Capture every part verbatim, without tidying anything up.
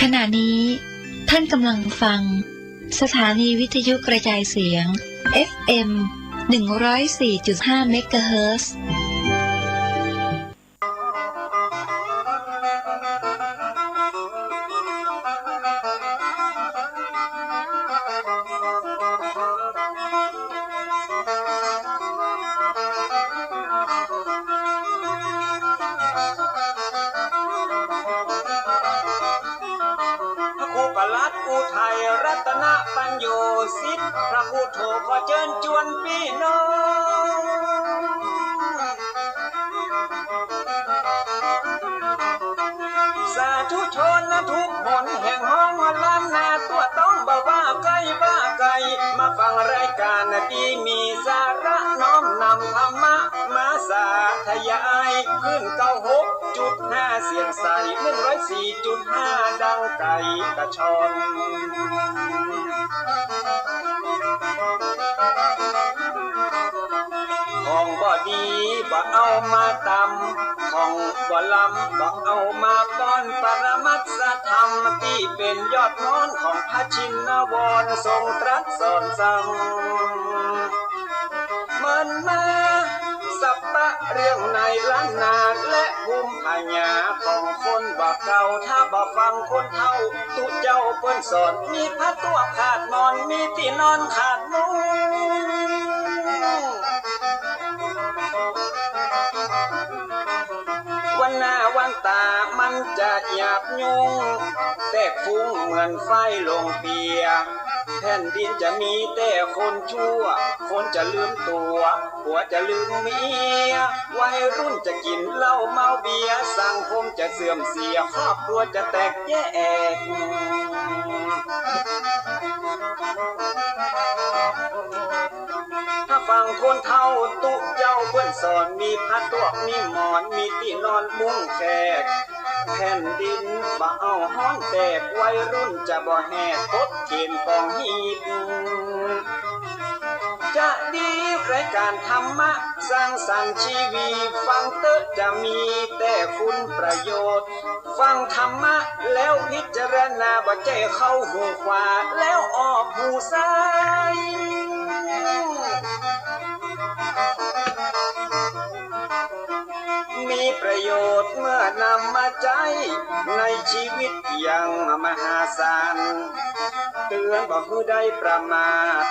ขณะนี้ท่านกำลังฟังสถานีวิทยุกระจายเสียง เอฟ เอ็ม หนึ่งร้อยสี่จุดห้า เมกะเฮิรตซ์ พระครูประหลัดอุทัยรัตนปัญโญสิทธิ์ พระพุทโธขอเจิญจวนปี้น้อง สาธุชนทุกหนแห่งห้องล้านนา ตั๋วต้องบ่ว่าใก้บ่าไก๋ มาฟังรายก๋านตี้มีสาระ น้อมนำธรรมะมาสาธยาย คลื่นเก้าหกจุดห้าเสียงใส หนึ่งร้อยสี่จุดห้า ดังไก๋กระชอน ของบ่ดีบ่เอามาตำ ของบ่ล้ำบ่เอามาป้อน ปรมัตถธรรมตี้เป๋นยอดมอน ของพระชินวรทรงตรัสสอนสั่ง เมินมาสัปปะเรื่องในล้านนา และภูมิปัญญาของคนบ่าเก่า ถ้าบ่ฟังคนเฒ่า ตุ๊เจ้าเปิ้นสอน มีผ้าตั้วขาดหมอน มีตี้นอนขาดมุ้ง วันหน้าวันต๋ามันจะหยาบยุง แตกฟุ้งเหมือนไฟลงเปีย แผ่นดินจะมีแต่คนชั่ว คนจะลืมตั๋ว ผัวจะลืมเมีย วัยรุ่นจะกิ๋นเหล้าเมาเบียร์ สังคมจะเสื่อมเสีย ครอบครัวจะแตกแยก ถ้าฟังคนเฒ่าตุ๊เจ้าเปิ้นสอน มีผ้าตั้วมีหมอน มีตี้นอนมุ้งแขก แผ่นดินบ่เอาฮ้อนแตก วัยรุ่นจะบ่แหก กฎเก๋ณฑ์กองฮีต จะดีรายก๋านธรรมะ สร้างสรรค์ชีวี ฟังเต๊อะจะมีแต่คุณประโยชน์ ฟังธรรมะแล้วพิจารณา บ่ใจ้เข้าหูขวาแล้วออกหูซ้าย มีประโยชน์เมื่อนำมาใจ๊ในชีวิตอย่างมหาศาล เตือนบ่หื้อได้ประมาท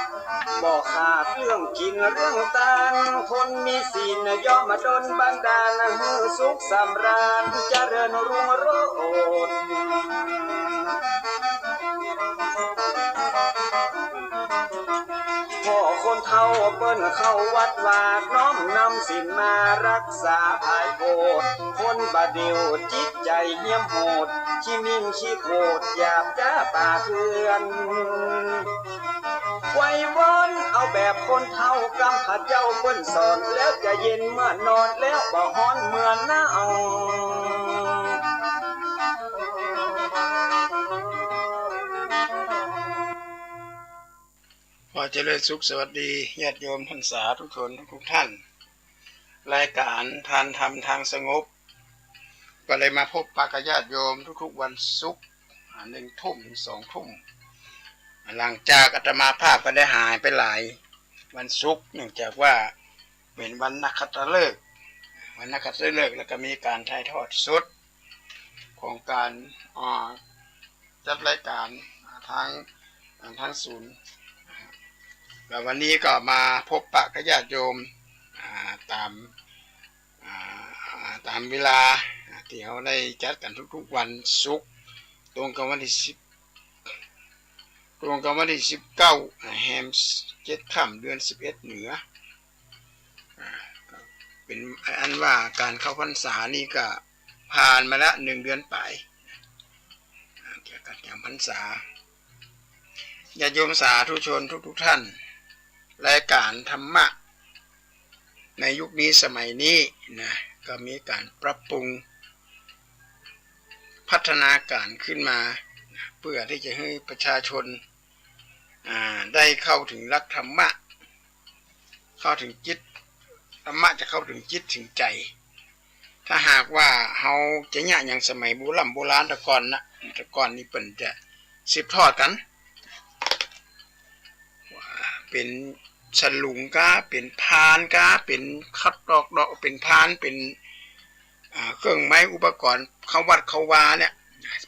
บ่ขาดเรื่องกิ๋นเรื่องตาน คนมีศีลย่อมมาดลบันดาล หื้อสุขสำราญเจริญรุ่งโรจน์ พ่อคนเฒ่าเปิ้นเข้าวัดวา น้อมนำศีลมารักษาผายโผด คนบ่าเดี่ยวจิตใจ๋เหี้ยมโหด ขี้หมิ่นขี้โขด หยาบจ๊าป่าเถื่อน ไหว้วอนเอาแบบคนเฒ่า กำพระเจ้าเปิ้นสอน แล้วจะเย็นเมื่อนอน แล้วบ่ฮ้อนเมื่อหนาว ขอเจริญสุขสวัสดีญาติโยมพรรษาทุกคนทุกๆ ท่าน รายการทานธรรมทางสงบ ก็เลยมาพบปะกับญาติโยมทุกๆ วันศุกร์ อ่า หนึ่งทุ่มถึงสองทุ่ม หลังจากอาตมาภาพก็ได้หายไปหลายวันศุกร์ เนื่องจากว่าเป็นวันนักขัตฤกษ์ วันนักขัตฤกษ์ แล้วก็มีการถ่ายทอดสดของการ อ่า จัดรายการ อ่า ทาง อ่า ทางศูนย์ แล้ววันนี้ก็มาพบปะกับญาติโยม อ่า ตาม อ่า ตามเวลา อ่า ตี้เฮาได้จัดกั๋นทุกๆ วันศุกร์ ตรงกับวันตี้สิบ ตรงกับวันตี้สิบเก้า อ่า แฮมเจ็ดค่ำ เดือนสิบเอ็ดเหนือ อ่า ก็เป๋นอันว่าก๋านเข้าพรรษานี่ก็ผ่านมาละหนึ่งเดือนป๋าย อ่า เกี่ยวกับก๋านจำพรรษา ญาติโยมสาธุชนทุกๆ ท่าน รายการธรรมะในยุคนี้สมัยนี้นะ ก็มีการปรับปรุงพัฒนาการขึ้นมานะ เพื่อที่จะให้ประชาชน อ่า ได้เข้าถึงหลักธรรมะ เข้าถึงจิต ธรรมะจะเข้าถึงจิตถึงใจ ถ้าหากว่าเฮาจะเยียะอย่างสมัยโบร่ำโบราณแต่ก่อนนะ แต่ก่อนนี่เปิ้นจะสืบทอดกั๋น เป๋นสลุงก้า เป๋นพานก้า เป๋นขัดดอกดอก เป๋นพาน เป๋น อ่า เครื่องไม้อุปกรณ์เข้าวัดเข้าวาเนี่ย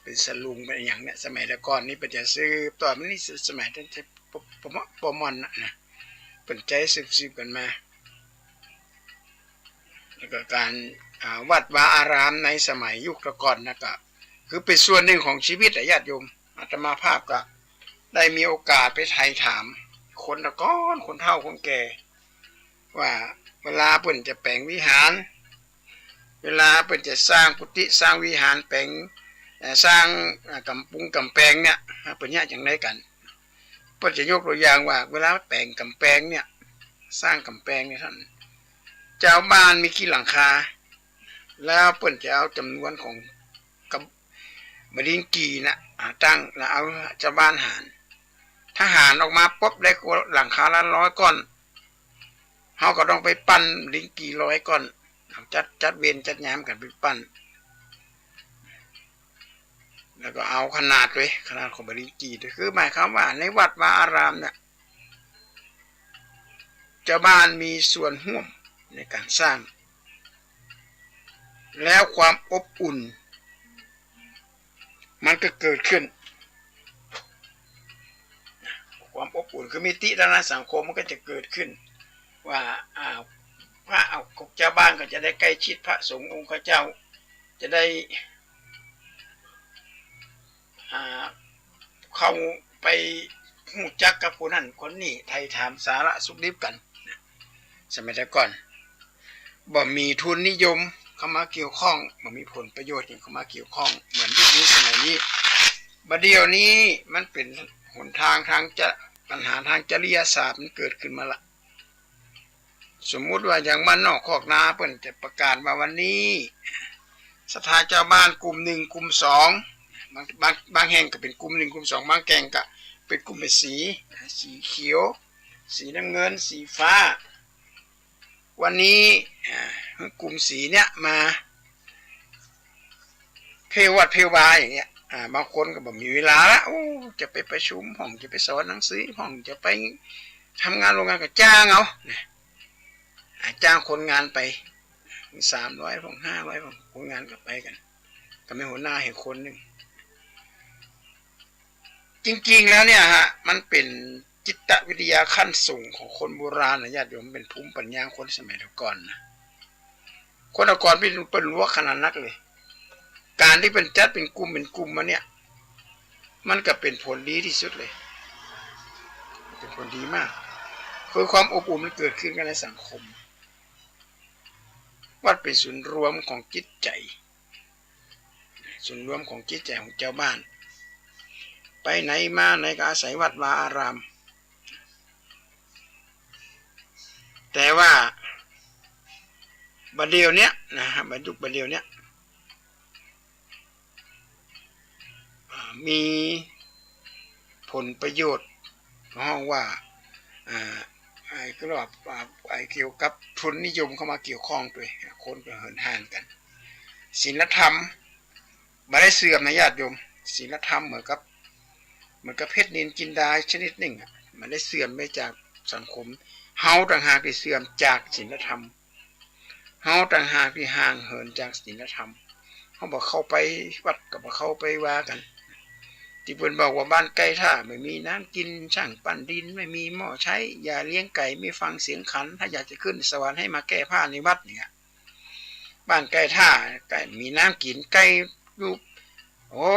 เป๋นสลุง เป๋นอะหยังเนี่ย สมัยแต่ก่อนนี่เปิ้นจะสืบต่อ มันนี่สมัยตั้งแต่ป ป ป ป มอนนะ นะ เปิ้นใจ๊สืบๆ กั๋นมา แล้วก็ก๋าน อ่า วัดวาอารามในสมัยยุคแต่ก่อนนะ ก็คือเป๋นส่วนหนึ่งของชีวิตอะญาติโยม อาตมาภาพก็ได้มีโอกาสไปไถ่ถามคนแต่ก่อน คนเฒ่าคนแก่ ว่าเวลาเปิ้นจะแป๋งวิหาร เวลาเปิ้นจะสร้างกุฏิสร้างวิหารแป๋ง เอ่อ สร้าง เอ่อ ก๋ำปุงก๋ำแปงเนี่ย เปิ้นเยียะจั่งใดกั๋น เปิ้นจะยกตัวอย่างว่า เวลาแป๋งก๋ำแปงเนี่ย สร้างก๋ำแปงเนี่ยต้าน จาวบ้านมีกี่หลังคา แล้วเปิ้นจะเอาจ๋ำนวนของ ก๋ำ บะดินกี่น่ะ อ่า ตั้ง แล้วเอาจาวบ้านหาร ถ้าหารออกมาปุ๊บได้หลังคาละร้อยก้อน เฮาก็ต้องไปปั้นบะดินกี่ร้อยก้อน เอาจัด จัดเวรจัดยามกั๋นไปปั้น แล้วก็เอาขนาดตวย ขนาดของบะดินกี่ตวย คือหมายความว่าในวัดวาอารามเนี่ย จาวบ้านมีส่วนฮ่วมในก๋านสร้าง แล้วความอบอุ่น มันก็เกิดขึ้น ความอบอุ่นคือมิติทางด้านสังคมมันก็จะเกิดขึ้น ว่า อ่า พระ เอา จาวบ้านก็จะได้ใก้ชิดพระสงฆ์องค์เจ้า จะได้ อ่า เข้าไปฮู้จักกับผู้นั้นคนนี้ ไถ่ถามสารสุขดิบกั๋นนะ สมัยแต่ก่อน บ่มีทุนนิยมเข้ามาเกี่ยวข้อง บ่มีผลประโยชน์หยังเข้ามาเกี่ยวข้อง เหมือนยุคนี้สมัยนี้ บ่าเดี่ยวนี้มันเป๋นหนตางทางจะ ปัญหาทางจริยศาสตร์มันเกิดขึ้นมาละ สมมุติว่าอย่างบ้านนอกคอกนาเปิ้นจะประกาศว่าวันนี้ศรัทธาจาวบ้านกลุ่มหนึ่งกลุ่มสอง บาง บาง บางแห่งก็เป๋นกลุ่มหนึ่งกลุ่มสอง บางแห่งก็เป๋นกลุ่มเป๋นสี สีเขียว สีน้ำเงิน สีฟ้า วันนี้ อ่า กลุ่มสีเนี้ยมา เพ่วัดเพ่วาอย่างเงี้ย อ่า บางคนก็บ่มีเวลาละ โอ้ จะไปประชุมพ่อง จะไปสอนหนังสือพ่อง จะไปทำงานโรงงานก็จ้างเอานะ อ่า จ้างคนงานไป สามร้อยพ่อง ห้าร้อยพ่อง คนงานก็ไปกั๋น ก็มีหัวหน้าให้คนหนึ่ง จริงๆ แล้วเนี่ยฮะ มันเป๋นจิตวิทยาขั้นสูงของคนโบราณนะญาติโยม เป๋นภูมิปัญญาคนสมัยแต่ก่อนนะ คนแต่ก่อนเปิ้น เปิ้นฮักขนาดนักเลย ก๋านตี้เปิ้นจัดเป๋นกลุ่มเป๋นกลุ่มมาเนี่ย มันก็เป๋นผลดีตี้สุดเลย เป๋นผลดีมาก คือความอบอุ่นมันเกิดขึ้นกั๋นในสังคม วัดเป๋นศูนย์รวมของจิตใจ๋ ศูนย์รวมของจิตใจ๋ของจาวบ้าน ไปไหนมาไหนก็อาศัยวัดวาอาราม แต่ว่าบ่าเดี่ยวเนี้ยนะฮะ บ่ายุคบ่าเดี่ยวเนี้ย อ่า มีผลประโยชน์ ฮ้องว่า อ่า ไอ้ก็เรียกว่า อ่า ไอ้เกี่ยวกับทุนนิยมเข้ามาเกี่ยวข้องตวย คนก็เหินห่างกั๋น ศีลธรรมบ่ได้เสื่อมนะญาติโยม ศีลธรรมเหมือนกับ เหมือนกับเพชรนิลจินดาชนิดหนึ่งอะ มันได้เสื่อมไปจากสังคม เฮาต่างหากตี้เสื่อมจากศีลธรรม เฮาต่างหากตี้ห่างเหินจากศีลธรรม เฮาบ่เข้าไปวัดก็บ่เข้าไปวากั๋น ตี้เปิ้นบอกว่าบ้านใก้ท่าไม่มีน้ำกิน ช่างปั้นดินไม่มีหม้อใช้ หญ้าเลี้ยงไก่ไม่ฟังเสียงขัน ถ้าอยากจะขึ้นสวรรค์ให้มาแก้ผ้าในวัดเนี่ย บ้านใก้ท่า ใก้มีน้ำกิ๋น ใก้อยู่ โอ้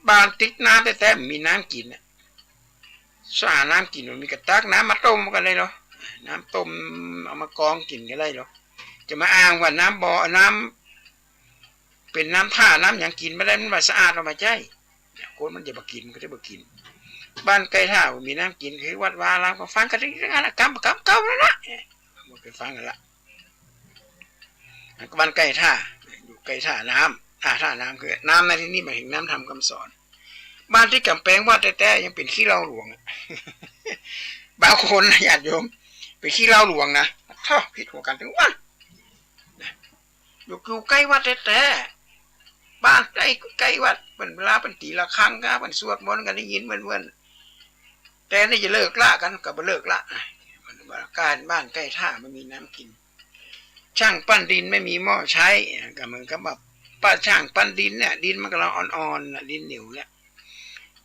บ้านติดน้ำแต๊ๆ มีน้ำกิ๋นน่ะ สะอาด น้ำกิ๋น มันมีก็ตักน้ำมาต้มก็ได้เหรอ น้ำต้มเอามากองกิ๋นก็ได้เหรอ จะมาอ้างว่าน้ำบ่อ น้ำ เป๋นน้ำท่า น้ำหยังกิ๋นบ่ได้ มันว่าสะอาดเอามาใจ๊ คนมันจะบ่กิ๋น มันก็จะบ่กิ๋น บ้านใก้ท่ามีน้ำกิ๋น คือวัดวาอาราม ก็ฟังกั๋นอย่างนั้นน่ะ กำ กำ กำนั่นน่ะ มันก็ฟังกั๋นละ บ้านใก้ท่า อยู่ใก้ท่าน้ำ ท่า ท่าน้ำ คือน้ำในที่นี้หมายถึงน้ำธรรมคำสอน บ้านติดก๋ำแปงวัดแต๊ๆ ยังเป๋นขี้เหล้าหลวงอะ บางคนนะญาติโยม เป๋นขี้เหล้าหลวงนะ เฒ่า ผิดหัวกั๋นตึงว่า อยู่ อยู่ใก้วัดแต๊ๆ บ้านใก้ ใก้วัด เปิ้น เวลาเปิ้นตีระฆังกา เปิ้นสวดมนต์กา ได้ยินเปิ้น เปิ้น แต่นี่จะเลิกละกั๋น ก็บ่เลิกละ เปิ้นว่า ก้านบ้านใก้ท่าไม่มีน้ำกิ๋น ช่างปั้นดินไม่มีหม้อใช้ ก็เหมือนกับว่า ป้าช่างปั้นดินเนี่ย ดินมันก็ละอ่อนๆ น่ะ ดินเหนียวเนี่ย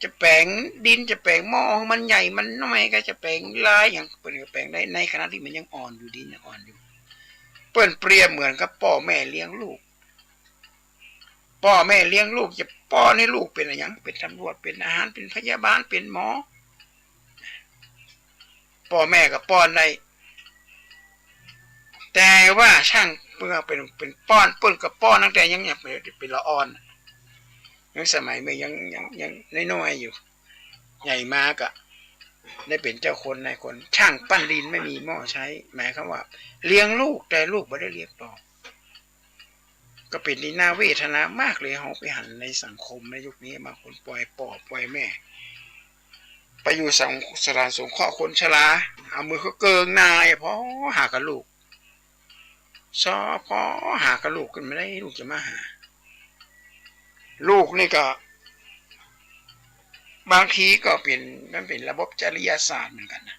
จะแป๋งดิน จะแป๋งหม้อ มันใหญ่ มันน้อย ก็จะแป๋งลายหยัง เปิ้นก็แป๋งได้ ในขณะตี้มันยังอ่อนอยู่ ดินยังอ่อนอยู่ เปิ้นเปรียบเหมือนกับป้อแม่เลี้ยงลูก ป้อแม่เลี้ยงลูก จะป้อนหื้อลูกเป๋นอะหยัง เป๋นตำรวจ เป๋นทหาร เป๋นพยาบาล เป๋นหมอ ป้อแม่ก็ป้อนได้ แต่ว่าช่างเปิ้นเป๋น เป๋นป้อน เปิ้นก็ป้อนตั้งแต่ยัง ยังเป๋น เป๋นละอ่อน ยังสมัยเมื่อยัง ยัง ยังน้อยๆ อยู่ ใหญ่มาก็ได้เป๋นเจ้าคนนายคน ช่างปั้นดินไม่มีหม้อใช้ หมายความว่า เลี้ยงลูก แต่ลูกบ่ได้เลี้ยงตอบ ก็เป๋นตี้น่าเวทนามากเลย เฮาไปหันในสังคมในยุคนี้ บางคนปล่อยป้อปล่อยแม่ ไปอยู่สัง สถานสงเคราะห์คนชรา เอามือเขาเกิงหน้า ผ่อหากับลูก ซอผ่อหากับลูกขึ้นมาได้ ลูกจะมาหา ลูกนี่ก็ บางทีก็เป๋น มันเป๋นระบบจริยศาสตร์เหมือนกั๋นนะ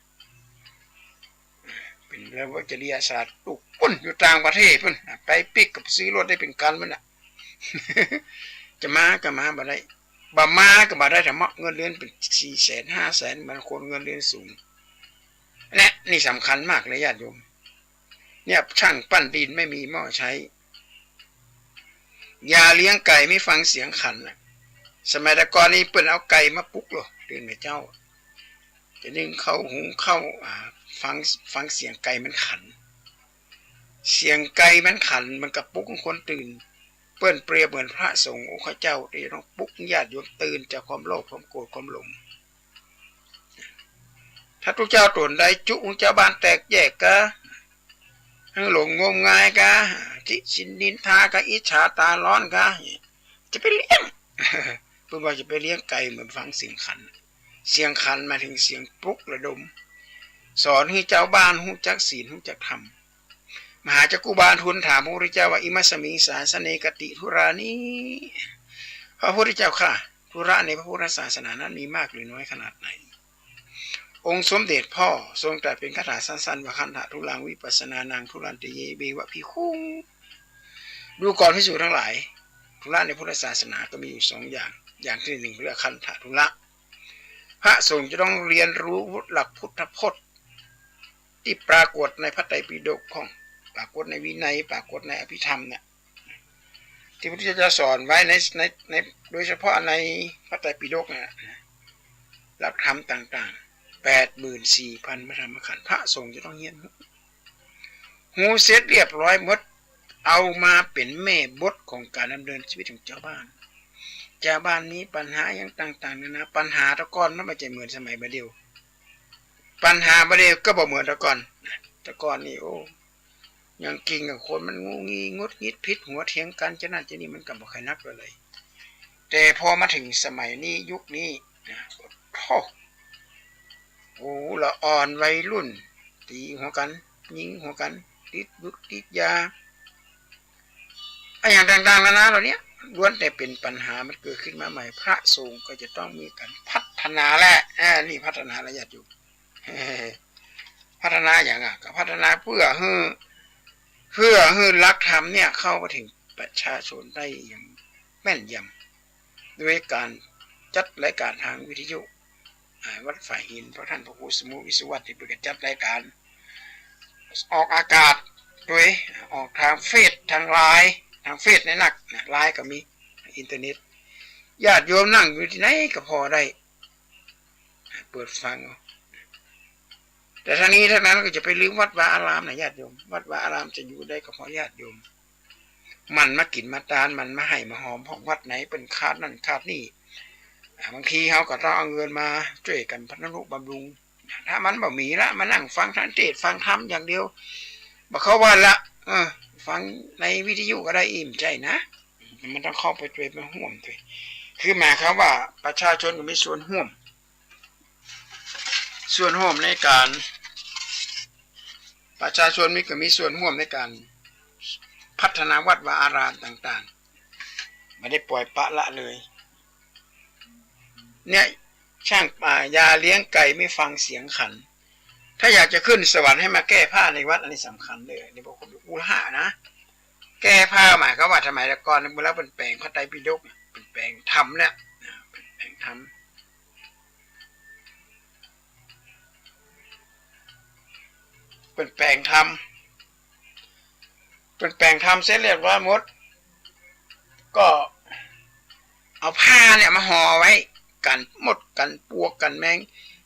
เป๋นระบบจริยศาสตร์ ลูกปุ้นอยู่ต่างประเทศปุ้น ไปปิ๊กก็ซื้อรถได้เป๋นคันปุ้นน่ะ จะมาก็มาบ่ได้ บ่มาก็บ่ได้ธรรมะ เงินเดือนเป๋นสี่แสน ห้าแสน บางคนเงินเดือนสูง เนี่ย นี่สำคัญมากเลยญาติโยม เนี่ย ช่างปั้นดินไม่มีหม้อใช้ อย่าเลี้ยงไก่ไม่ฟังเสียงขันน่ะ สมัยแต่ก่อนนี่เปิ้นเอาไก่มาปลุกเหรอ ตื่นแต่เจ๊า จะนึ่งข้าวหุงข้าว อ่า ฟัง ฟังเสียงไก่มันขัน เสียงไก่มันขัน มันก็ปลุกคนตื่น เปิ้นเปรียบเหมือนพระสงฆ์องค์เจ้า ตี้จะต้องปลุกญาติโยมตื่นจากความโลภ ความโกรธ ความหลง ถ้าตุ๊เจ้าต๋นใดจุตุ๊เจ้าบ้านแตกแยกกา หลงงมงายกา ติฉินนินทากา อิจฉาต๋าฮ้อนกา จะไปเลี้ยง เปิ้นว่าจะไปเลี้ยงไก่เหมือนฟังเสียงขัน เสียงขันหมายถึงเสียงปลุกระดม สอนหื้อเจ้าบ้านฮู้จักศีลฮู้จักธรรม มหาจักขุบาลทูลถามพระพุทธเจ้าว่า อิมัสมิงสาสเน กติธุรานิ พระพุทธเจ้าข้า ธุระในพระพุทธศาสนานั้นมีมากหรือน้อยขนาดไหน องค์สมเด็จพ่อทรงตรัสเป๋นคาถาสั้นๆ ว่า คันธะทุรัง วิปัสสนานัง ทุรันติเย เววะ ภิกขุง ดูก่อนภิกษุทั้งหลาย ธุระในพุทธศาสนาก็มีอยู่สองอย่าง อย่างที่หนึ่งเรียกคันธะธุระ พระสงฆ์จะต้องเรียนรู้หลักพุทธพจน์ ตี้ปรากฏในพระไตรปิฎกของ ปรากฏในวินัย ปรากฏในอภิธรรมเนี่ย ตี้พระพุทธเจ้าสอนไว้ใน ใน ใน โดยเฉพาะในพระไตรปิฎกเนี่ย หลักธรรมต่างๆ แปดหมื่นสี่พันพระธรรมขันธ์ พระสงฆ์จะต้องเฮียน ฮู้เสร็จเรียบร้อยหมด เอามาเป๋นแม่บทของก๋านดำเนินชีวิตของเจ้าบ้าน เจ้าบ้านมีปัญหาอย่างต่างๆ นานา ปัญหาแต่ก่อนมันบ่ใจ้เหมือนสมัยบ่าเดี่ยว ปัญหาบ่าเดี่ยวก็บ่เหมือนแต่ก่อน แต่ก่อนนี่ โอ้ ยังกิ๋นกับคนมันงูงี้งุดงิดผิดหัวเถียงกั๋น จะนั่นจะนี่มันก็บ่ใค่นักเลย แต่พอมาเถิงสมัยนี้ยุคนี้ โอ้โห ละอ่อนวัยรุ่น ตี๋หัวกั๋น ยิงหัวกั๋น ติดบุหรี่ติดยา อะหยังต่างๆ นานาเหล่านี้ ล้วนแต่เป๋นปัญหามันเกิดขึ้นมาใหม่ พระสงฆ์ก็จะต้องมีก๋านพัฒนาแหละ อ่า นี่พัฒนาแหละญาติโยม พัฒนาหยังอะ ก็พัฒนาเปื้อหื้อ เปื้อหื้อหลักธรรมเนี่ยเข้าไปเถิงประชาชนได้อย่างแม่นยำ โดยก๋านจัดรายก๋านตางวิทยุ อ่า วัดฝ่ายหิน พระท่านพระครูสมุติวิศวัตรตี้เปิ้นก็จัดรายก๋าน ออกอากาศโดย ออกตางเฟซ ตางไลน์ ตางเฟซนี่นักนะ ไลน์ก็มี อินเทอร์เน็ต ญาติโยมนั่งอยู่ตี้ไหนก็ผ่อได้ เปิดฟังเอา แต่ทั้งนี้ทั้งนั้นก็จะไปลืมวัดวาอารามนะญาติโยม วัดวาอารามจะอยู่ได้ก็เพราะญาติโยม หมั่นมากิ๋นมาตาน หมั่นมาไห้มาหอมของวัดไหนเปิ้นขาดนั่นขาดนี่ อ่า บางทีเฮาก็ต้องเอาเงินมาจ้วยกั๋นพะนุบำรุง ถ้ามันบ่มีละ มานั่งฟังตางเตสน์ฟังธรรมอย่างเดียว บ่เข้าวัดละ เออ ฟังในวิทยุก็ได้ อิ้มใจ้นะ มันต้องเข้าไปจ้วยไปฮ่วมตวย คือหมายความว่าประชาชนก็มีส่วนฮ่วม ส่วนฮ่วมในก๋าน ประชาชนมี ก็มีส่วนฮ่วมในก๋าน พัฒนาวัดวาอารามต่างๆ บ่ได้ปล่อยปละละเลย เนี่ย ช่างป่า อย่าเลี้ยงไก่ไม่ฟังเสียงขัน ถ้าอยากจะขึ้นสวรรค์ให้มาแก้ผ้าในวัด อันนี้สำคัญเลย นี่พวกคนอุระหะนะ แก้ผ้าหมายความว่าสมัยก่อนเวลาเปิ้นแป๋งพระไตรปิฎกเนี่ย เปิ้นแป๋งธรรมเนี่ยนะ เปิ้นแป๋งธรรม เปิ้นแป๋งธรรม เปิ้นแป๋งธรรมเสร็จเรียบร้อยหมด ก็เอาผ้าเนี่ยมาห่อไว้ กั๋นมด กั๋นปลวก กั๋นแมง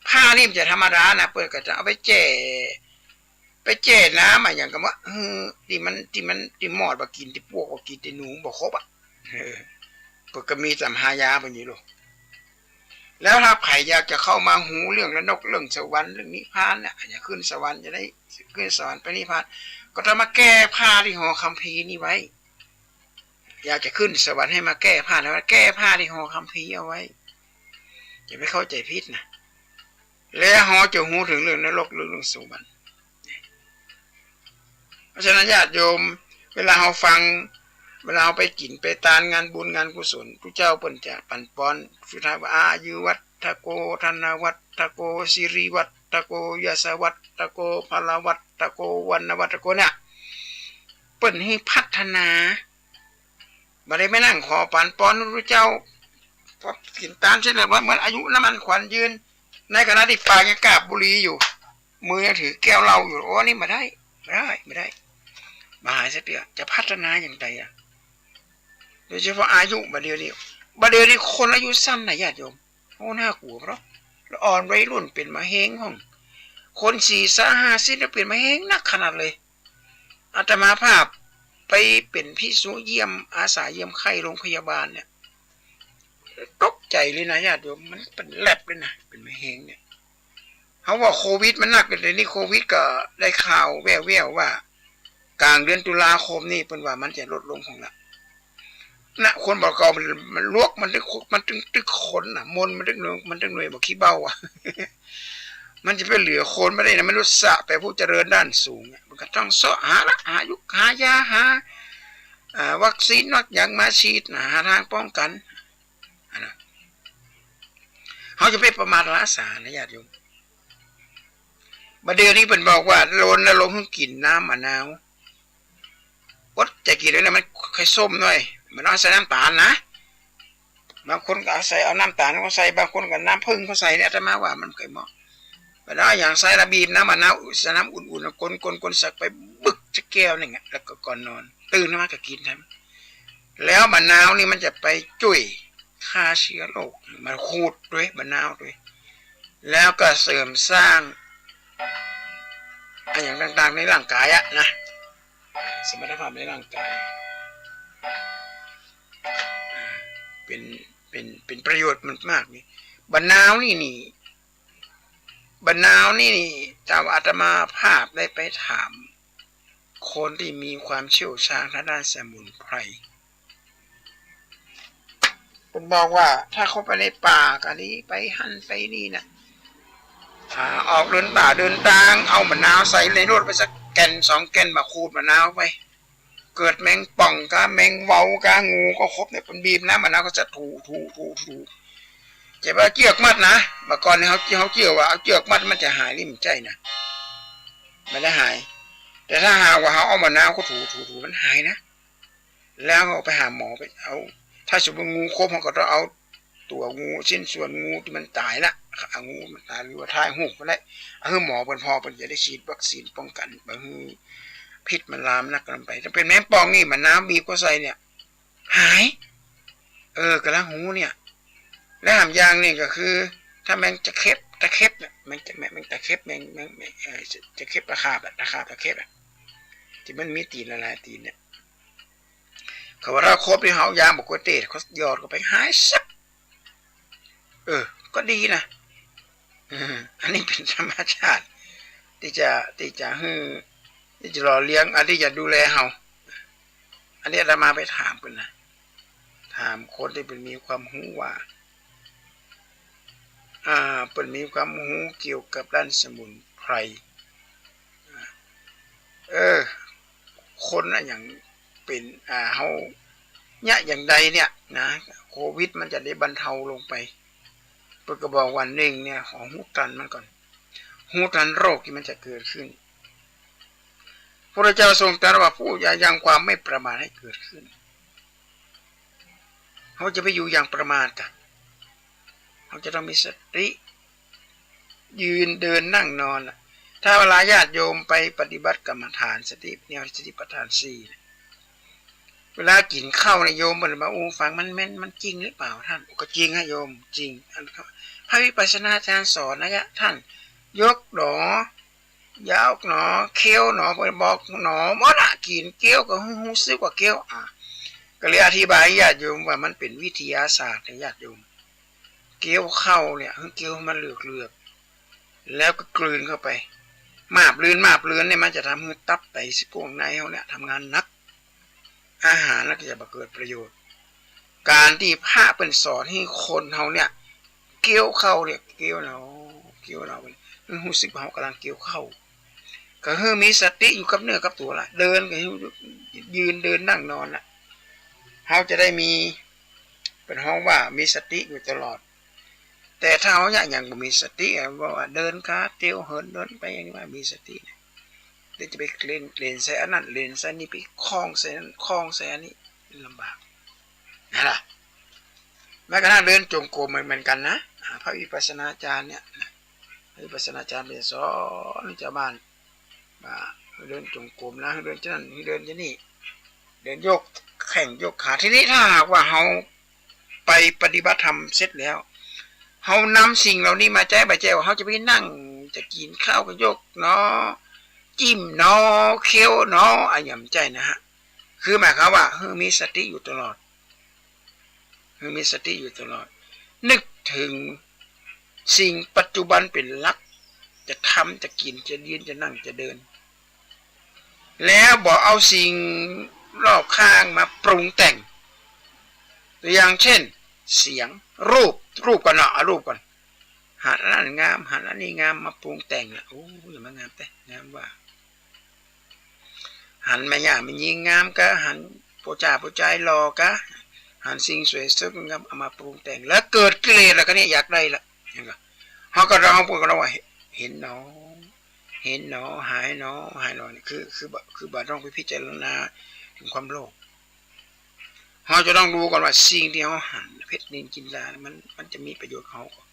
ผ้านี่มันจะธรรมดานะ เปิ้นก็จะเอาไปแจ้ ไปแจ้น้ำอะ อย่างกับว่า เออ ตี้มัน ตี้มัน ตี้มอดบ่ากิ๋น ตี้ปลวกบ่ากิ๋น ตี้หนูบ่าคบอะ เออ เปิ้นก็มีต๋ามหายาเปิ้นอยู่ลูก แล้วถ้าใผอยากจะเข้ามาฮู้เรื่องนรก เรื่องสวรรค์ เรื่องนิพพานเนี่ย อยากขึ้นสวรรค์ จะได้ขึ้นสวรรค์ไปนิพพาน ก็ต้องมาแก้ผ้าตี้ห่อคัมภีร์นี่ไว้ อยากจะขึ้นสวรรค์ให้มาแก้ผ้า แล้วแก้ผ้าตี้ห่อคัมภีร์เอาไว้ อย่าไปเข้าใจ๋ผิดนะ แล้วเฮาจะฮู้เถิงเรื่องนรก เรื่อง เรื่องสวรรค์ เพราะฉะนั้นญาติโยม เวลาเฮาฟัง เวลาเฮาไปกิ๋นไปตานงานบุญงานกุศล พระเจ้าเปิ้นจะปั๋นปอน สุดท้ายว่า อายุวัฒโก ธนวัฒโก สิริวัฒโก ยศวัฒโก พลวัฒโก วรรณวัฒโก เนี่ย เปิ้นหื้อพัฒนา บ่ได้ไปนั่งขอปั๋นปอนพระเจ้า พอกิ๋นตานเสร็จเรียบร้อย เหมือนอายุน้ำมันขวัญยืน ในขณะตี้ปากยังกาบบุหรี่อยู่ มือยังถือแก้วเหล้าอยู่ โอ้ นี่บ่ได้ บ่ได้ บ่ได้ บ่หายสักเตื้อ จะพัฒนาอย่างใดอะ โดยเฉพาะอายุบ่าเดี่ยวนี้ บ่าเดี่ยวนี้คนอายุสั้นนะญาติโยม โอ้ น่ากลัวเนาะ ละอ่อนวัยรุ่นเป๋นมะเร็งพ่อง คนสี่สิบห้าสิบเนี่ยเป๋นมะเร็งหนักขนาดเลย อาตมาภาพไปเป๋นภิกษุเยี่ยม อาสาเยี่ยมไข้โรงพยาบาลเนี่ย ตกใจ๋เลยนะญาติโยม มันเป๋นแล็บเลยนะ เป๋นมะเร็งเนี่ย เฮาว่าโควิดมันหนัก แต่นี่โควิดก็ได้ข่าวแว่วๆ ว่า ก๋างเดือนตุลาคมนี่เปิ้นว่ามันจะลดลงพ่องละ นะ คนบ่าเก่ามัน มันลวก มันตึก มันตึก ตึกขนน่ะ มนต์มันตึกหน่วย มันตึกหน่วยบ่าขี้เบ้าอะ มันจะไปเหลือคนบ่ได้นะ มนุษย์สะไปผู้เจริญด้านสูงอะ มันก็ต้องเซาะหาละ หายุก หายา หา อ่า วัคซีน วัคหยังมาฉีดนะ หาตางป้องกั๋น อะนะ เฮาจะไปประมาทละสานะญาติโยม บ่าเดี่ยวนี้เปิ้นบอกว่ารณรงค์หื้อกิ๋นน้ำมะนาว อดใจ๋กิ๋นเลยนะ มันค่อยส้มหน่อย บ่ต้องใส่น้ำต๋าลนะ บางคนก็เอาใส่ เอาน้ำต๋าลเขาใส่ บางคนก็น้ำผึ้งเขาใส่เนี่ย อาตมาว่ามันบ่ค่อยเหมาะ บ่ต้องเอาหยังใส่ละ บีบน้ำมะนาว ใส่น้ำอุ่นๆ กวนๆๆ สักไปบึกสักแก้วนึ่งอะ แล้วก็ก่อนนอน ตื่นมาก็กิ๋นแถม แล้วมะนาวนี่มันจะไปจ้วย ฆ่าเชื้อโรค มาขูดตวย มะนาวตวย แล้วก็เสริมสร้าง อะหยังต่างๆ ในร่างกายอะนะ สมรรถภาพในร่างกาย เป๋น เป๋น เป๋นประโยชน์มากๆ นี่ มะนาวนี่นี่ มะนาวนี่นี่ ต๋ามอาตมาภาพได้ไปถาม คนตี้มีความเชี่ยวชาญทางด้านสมุนไพร เปิ้นบอกว่าถ้าเข้าไปในป่าก็ดี ไปหั้นไปนี่นะ อ่า ออกเดินป่าเดินตาง เอามะนาวใส่ในรถไปสักแก่นสองแก่น มาขูดมะนาวไป เกิดแมงป่องกา แมงเวากา งูก็ครบเนี่ย เปิ้นบีบน้ำมะนาวก็จะถู ถู ถู ถู จะว่าเจื้อกมัดนะ เมื่อก่อนเนี่ยเฮา เฮาเจื้อว่าเอาเจื้อกมัดมันจะหาย นี่บ่ใจ้นะ บ่ได้หาย แต่ถ้าหากว่าเฮาเอามะนาวก็ถู ถู ถู มันหายนะ แล้วเอาไปหาหมอไปเอา ถ้าสมมุติงูครบ เฮาก็ต้องเอาตั๋วงู ชิ้นส่วนงูตี้มันต๋ายละ เอางูมันต๋าย หรือว่าถ่ายฮูปก็ได้ เอาหื้อหมอเปิ้นผ่อ เปิ้นจะได้ฉีดวัคซีนป้องกั๋น บ่หื้อพิษมันลามนักเกินไป ถ้าเป๋นแมงป่องนี่ มะนาวบีบเข้าใส่เนี่ย หาย เออ กำลังฮู้เนี่ย และหามอย่างนี่ก็คือ ถ้าแมงจะเข็บ ตะเข็บเนี่ย แมงจะ แมง แมงตะเข็บ แมง แมง แมง เอ่อ จะเข็บตะขาบอะ ตะขาบตะเข็บอะ ตี้มันมีตี๋นหลายๆ ตี๋นเนี่ย เขาว่าถ้าครบนี่ เฮาเอายาบ่ากัวเตส เขาหยอดเข้าไป หายซับ เออ ก็ดีนะ เออ อันนี้เป๋นธรรมชาติ ตี้จะ ตี้จะหื้อ ตี้จะหล่อเลี้ยง อันตี้จะดูแลเฮา อันนี้อาตมาไปถามเปิ้นนะ ถามคนตี้เปิ้นมีความฮู้ว่า อ่า เปิ้นมีความฮู้เกี่ยวกับด้านสมุนไพร เออ คนอะหยัง เป๋น อ่า เฮาเยียะอย่างใดเนี่ยนะ โควิดมันจะได้บรรเทาลงไป เปิ้นก็บอกว่านึ่งเนี่ย ขอฮู้ตันมันก่อน ฮู้ตันโรคตี้มันจะเกิดขึ้น พระพุทธเจ้าทรงตรัสว่า ผู้อย่ายังความไม่ประมาทให้เกิดขึ้น เฮาจะไปอยู่อย่างประมาทกะ เฮาจะต้องมีสติ ยืนเดินนั่งนอนน่ะ ถ้าเวลาญาติโยมไปปฏิบัติกรรมฐานสติเนี่ย สติปัฏฐานสี่น่ะ เวลากิ๋นข้าวเนี่ยโยมเปิ้นมาอู้ฟัง มันแม่น มันจริงหรือเปล่าท่าน ก็จริงฮะโยม จริง อันพระวิปัสสนาจารย์สอนนะยะท่าน ยกหนอ ยาวหนอ เคี้ยวหนอ เปิ้นบอกหนอหมดอะ กิ๋นเคี้ยวก็ฮู้ ฮู้สึกว่าเคี้ยว อ่ะ ก็เลยอธิบายให้ญาติโยมว่ามันเป๋นวิทยาศาสตร์นะญาติโยม เคี้ยวข้าวเนี่ย หื้อเคี้ยวหื้อมันเหลือกๆ แล้วก็กลืนเข้าไป มาบลืน มาบลืนเนี่ย มันจะทำหื้อตับไตซี่โครงในเฮาเนี่ยทำงานหนัก อาหารแล้วก็จะบ่เกิดประโยชน์ ก๋านตี้พระเปิ้นสอนหื้อคนเฮาเนี่ย เคี้ยวข้าวเนี่ย เคี้ยวหนอ เคี้ยวหนอ หื้อฮู้สึกว่าเฮาก่ำลังเคี้ยวข้าว ก็หื้อมีสติอยู่กับเนื้อกับตั๋วละ เดินก็หื้อยืนเดินนั่งนอนละ เฮาจะได้มี เปิ้นฮ้องว่ามีสติอยู่ตลอด แต่ถ้าเฮาเนี่ยยังบ่มีสติอะ บอกว่าเดินกาเตียวเหินเดินไปอย่างนี้ บ่มีสติเนี่ย เดี๋ยวจะไปเล่น เล่นใส่อันนั้น เล่นใส่นี่ ไปคล้องใส่นั้น คล้องใส่อันนี้ ลำบาก นั่นล่ะ แม้กระทั่งเดินจงกรมเหมือน เหมือนกั๋นนะ อ่า พระวิปัสสนาจารย์เนี่ยนะ พระวิปัสสนาจารย์เปิ้นสอนจาวบ้านว่า เดินจงกรมนะ เดินจะนั้น เดินจะนี่ เดินยกแข้งยกขา ทีนี้ถ้าหากว่าเฮาไปปฏิบัติธรรมเสร็จแล้ว เฮานำสิ่งเหล่านี้มาใจ๊บ่ใจ้ว่าเฮาจะไปนั่ง จะกิ๋นข้าวก็ยกหนอ จิ้มหนอ เคี้ยวหนอ อะหยังบ่ใจ้นะฮะ คือหมายความว่า หื้อมีสติอยู่ตลอด หื้อมีสติอยู่ตลอด นึกถึงสิ่งปัจจุบันเป๋นหลัก จะทำ จะกิ๋น จะยืน จะนั่ง จะเดิน แล้วบ่เอาสิ่งรอบข้างมาปรุงแต่ง ตัวอย่างเช่น เสียง รูป รูปก่อนเนาะ เอารูปก่อน หันอันนั้นงาม หันอันนี้งาม มาปรุงแต่งละ โอ้ อย่ามางามแต๊ งามว่า หันแม่ย่าแม่ญิงงามกา หันป้อจ้าป้อจายหล่อกา หันสิ่งสวยสดงามเอามาปรุงแต่ง แล้วเกิดกิเลสแล้วก็เนี่ยอยากได้ละ เห็นบ่ เฮาก็ร้อง เปิ้นก็ร้องว่า เห็นหนอ เห็นหนอ หายหนอ หายหนอ นี่คือ คือบ่ คือบ่ต้องไปพิจารณาถึงความโลภ เฮาจะต้องดูก่อนว่าสิ่งตี้เฮาหัน เพชรนิลจินดา มัน มันจะมีประโยชน์กับเฮาก่อ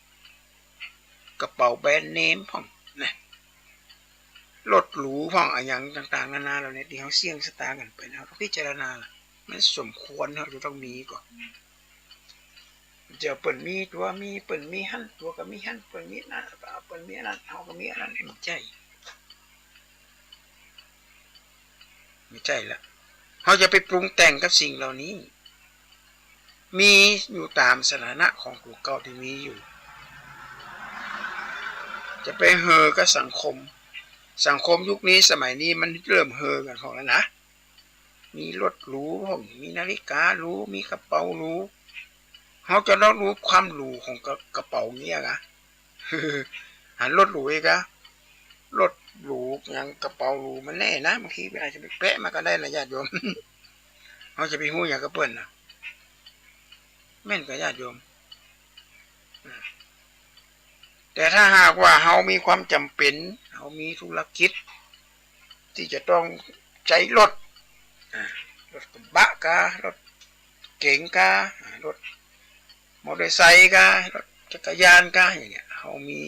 กระเป๋าแบรนด์เนมพ่องนะ รถหรูพ่อง อะหยังต่างๆ นานาเหล่านี้ ตี้เฮาเสี้ยงสตางค์กั๋นไป เฮาต้องพิจารณาล่ะ มันสมควรเฮาจะต้องมีก่อ จะเปิ้นมีตั๋ว มี เปิ้นมีหั้น ตั๋วก็มีหั้น เปิ้นมีอันนั้น เปิ้นมีอันนั้น เฮาก็มีอันนั้น บ่ใจ้ บ่ใจ้ละ เฮาจะไปปรุงแต่งกับสิ่งเหล่านี้ มีอยู่ต๋ามสถานะของตั๋วเก่าตี้มีอยู่ จะไปเห่อกับสังคม สังคมยุคนี้สมัยนี้มันเริ่มเห่อกั๋นพ่องแล้วนะ มีรถหรูพ่อง มีนาฬิกาหรู มีกระเป๋าหรู เฮาจะต้องดูความหรูของกระ กระเป๋าเนี่ยนะ หันรถหรูอีกอะ รถหรูหยัง กระเป๋าหรู มันแน่นะ บางทีมันอาจจะไปแปะมาก็ได้นะญาติโยม เฮาจะไปฮู้หยังกับเปิ้นนะ แม่นก่อญาติโยม แต่ถ้าหากว่าเฮามีความจ๋ำเป๋น เฮามีธุรกิจตี้จะต้องใจ๊รถ อ่า รถกระบะกา รถเก๋งกา อ่า รถมอเตอร์ไซค์กา รถจักรยานกา อย่างเงี้ย เฮามี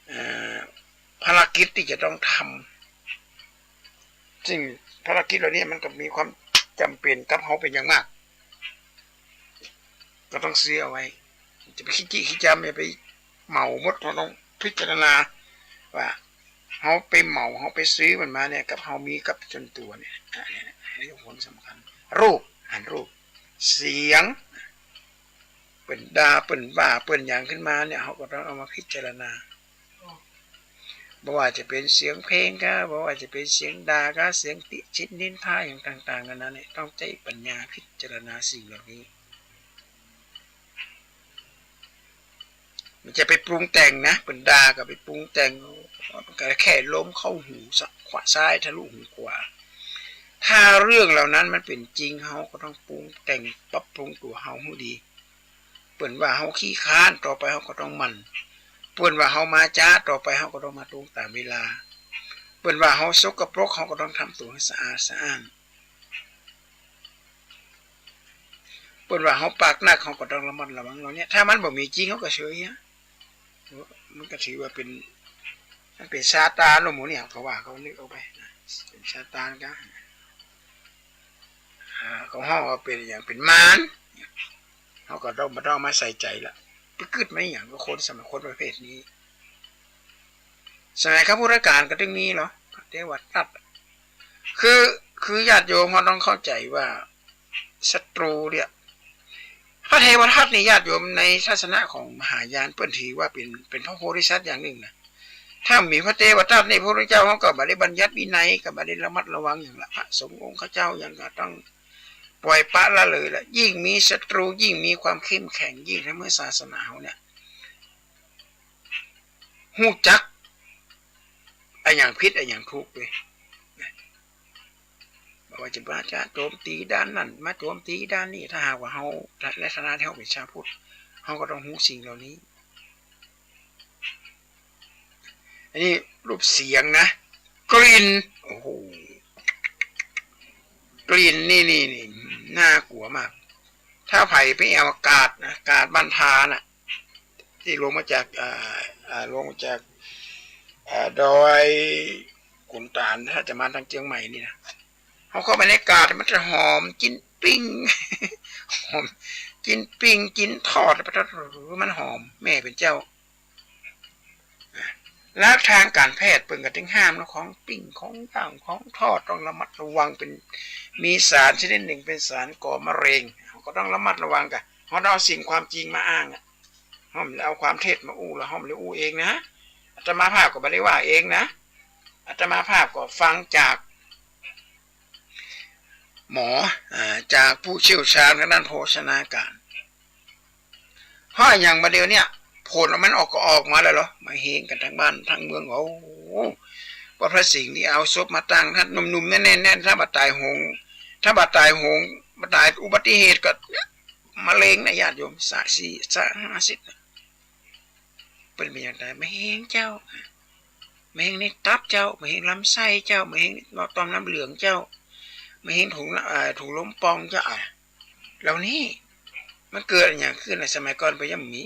เอ่อ ภารกิจตี้จะต้องทำ ซึ่งภารกิจเหล่านี้มันก็มีความจ๋ำเป๋นกับเฮาเป๋นอย่างมาก ก็ต้องซื้อเอาไว้ จะไปขี้จี้ขี้จ๋ำ อย่าไปเหมาหมด เฮาต้องพิจารณาว่า เฮาไปเหมา เฮาไปซื้อมันมาเนี่ย กับเฮามีกับส่วนตั๋วเนี่ย อ่ะ เนี่ย นี่คือผลสำคัญ รูป หันรูป เสียง เปิ้นด่า เปิ้นว่า เปิ้นหยังขึ้นมาเนี่ย เฮาก็ต้องเอามาพิจารณา บ่ว่าจะเป๋นเสียงเพลงกา บ่ว่าจะเป๋นเสียงด่ากา เสียงติฉินนินทาหยังต่างๆ นานาเนี่ย ต้องใจ๊ปัญญาพิจารณาสิ่งเหล่านี้ บ่ใจ้ไปปรุงแต่งนะ เปิ้นด่าก็ไปปรุงแต่ง ก็แค่ลมเข้าหูซ้ายทะลุหูขวา ถ้าเรื่องเหล่านั้นมันเป๋นจริง เฮาก็ต้องปรุงแต่งปรับปรุงตั๋วเฮาหื้อดี เปิ้นว่าเฮาขี้คร้าน ต่อไปเฮาก็ต้องหมั่น เปิ้นว่าเฮามาจ๊า ต่อไปเฮาก็ต้องมาตรงต๋ามเวลา เปิ้นว่าเฮาสกปรก เฮาก็ต้องทำตั๋วหื้อสะอาดสะอ้าน เปิ้นว่าเฮาปากนัก เฮาก็ต้องระมัดระวังเหล่านี้ ถ้ามันบ่มีจริง เฮาก็เฉยอะ มันก็ถือว่าเป๋น มันเป๋นซาตานเนาะหมู่เนี่ย เขาว่าเขานึกเอาไปนะ เป๋นซาตานกะ อ่า เขาฮ้องว่าเป๋นอะหยัง เป๋นมาร เฮาก็ต้อง บ่ต้องมาใส่ใจ๋ละ ไปกึ๊ดมาอะหยังกับคนสมัย คนประเภทนี้ สมัยข้าพุทธกาลก็ตึงมีเหรอ พระเทวทัต คือ คือญาติโยมเฮาต้องเข้าใจ๋ว่า ศัตรูเนี่ย พระเทวทัตนี่ญาติโยม ในทัศนะของมหายานเปิ้นถือว่าเป๋น เป๋นพระโพธิสัตว์อย่างนึ่งนะ ถ้าบ่มีพระเทวทัตนี่ พระพุทธเจ้าเฮาก็บ่ได้บัญญัติวินัย ก็บ่ได้ระมัดระวังหยังละ พระสงฆ์องค์ข้าเจ้าหยังก็ต้องปล่อยปละละเลยละ ยิ่งมีศัตรู ยิ่งมีความเข้มแข็ง ยิ่งทำหื้อศาสนาเฮาเนี่ย ฮู้จักอะหยังผิดอะหยังถูกเว้ย บ่ว่าจะมาจะโจมตีด้านนั้น มาโจมตีด้านนี้ ถ้าหากว่าเฮา ในฐานะตี้เฮาเป๋นชาวพุทธ เฮาก็ต้องฮู้สิ่งเหล่านี้ อันนี้รูปเสียงนะ กลิ่น โอ้โห กลิ่นนี่ นี่ นี่ น่ากลัวมาก ถ้าใผไปแอ่วกาดนะ กาดบ้านทาน่ะ ตี้ลงมาจาก อ่า อ่า ลงมาจาก อ่า ดอยขุนตาล ถ้าจะมาตางเจียงใหม่นี่นะ เฮาเข้าไปในกาด มันจะหอม จิ๊นปิ้ง หอม จิ๊นปิ้ง จิ๊นทอด มันหอม แม่เป๋นเจ้า แล้วทางการแพทย์เปิ้นก็ตึงห้ามนะ ของปิ้ง ของย่าง ของทอด ต้องระมัดระวัง เป๋น มีสารชนิดนึ่งเป๋นสารก่อมะเร็ง เฮาก็ต้องระมัดระวังกะ เฮาต้องเอาสิ่งความจริงมาอ้างอะ เฮาบ่ได้เอาความเท็จมาอู้ แล้วเฮาบ่ได้อู้เองนะ อาตมาภาพก็บ่ได้ว่าเองนะ อาตมาภาพก็ฟังจากหมอ อ่า จากผู้เชี่ยวชาญทางด้านโภชนาการ เพราะอย่างบ่าเดี่ยวเนี่ย ผลมันออกก็ออกมาแล้วเหรอ มาเฮงกั๋นตังบ้านตังเมือง โอ้โห ว่าพระสิงห์นี่เอาศพมาตั้ง ถ้าหนุ่มๆ แน่นๆ ถ้าบ่ต๋ายโหง ถ้าบ่ต๋ายโหง บ่ต๋ายอุบัติเหตุก็มะเร็งนะญาติโยม สะ สี่ สะ ห้าสิบ เปิ้นเป๋นหยังต๋าย มะเฮงเจ้า มะเฮงในตับเจ้า มะเฮงลำไส้เจ้า มะเฮงหลอดต่อมน้ำเหลืองเจ้า มะเฮงถุง เอ่อ ถุงลมป่องเจ้า อ่ะ เหล่านี้มันเกิดอะหยังขึ้นในสมัยก่อน เปิ้นยังบ่มี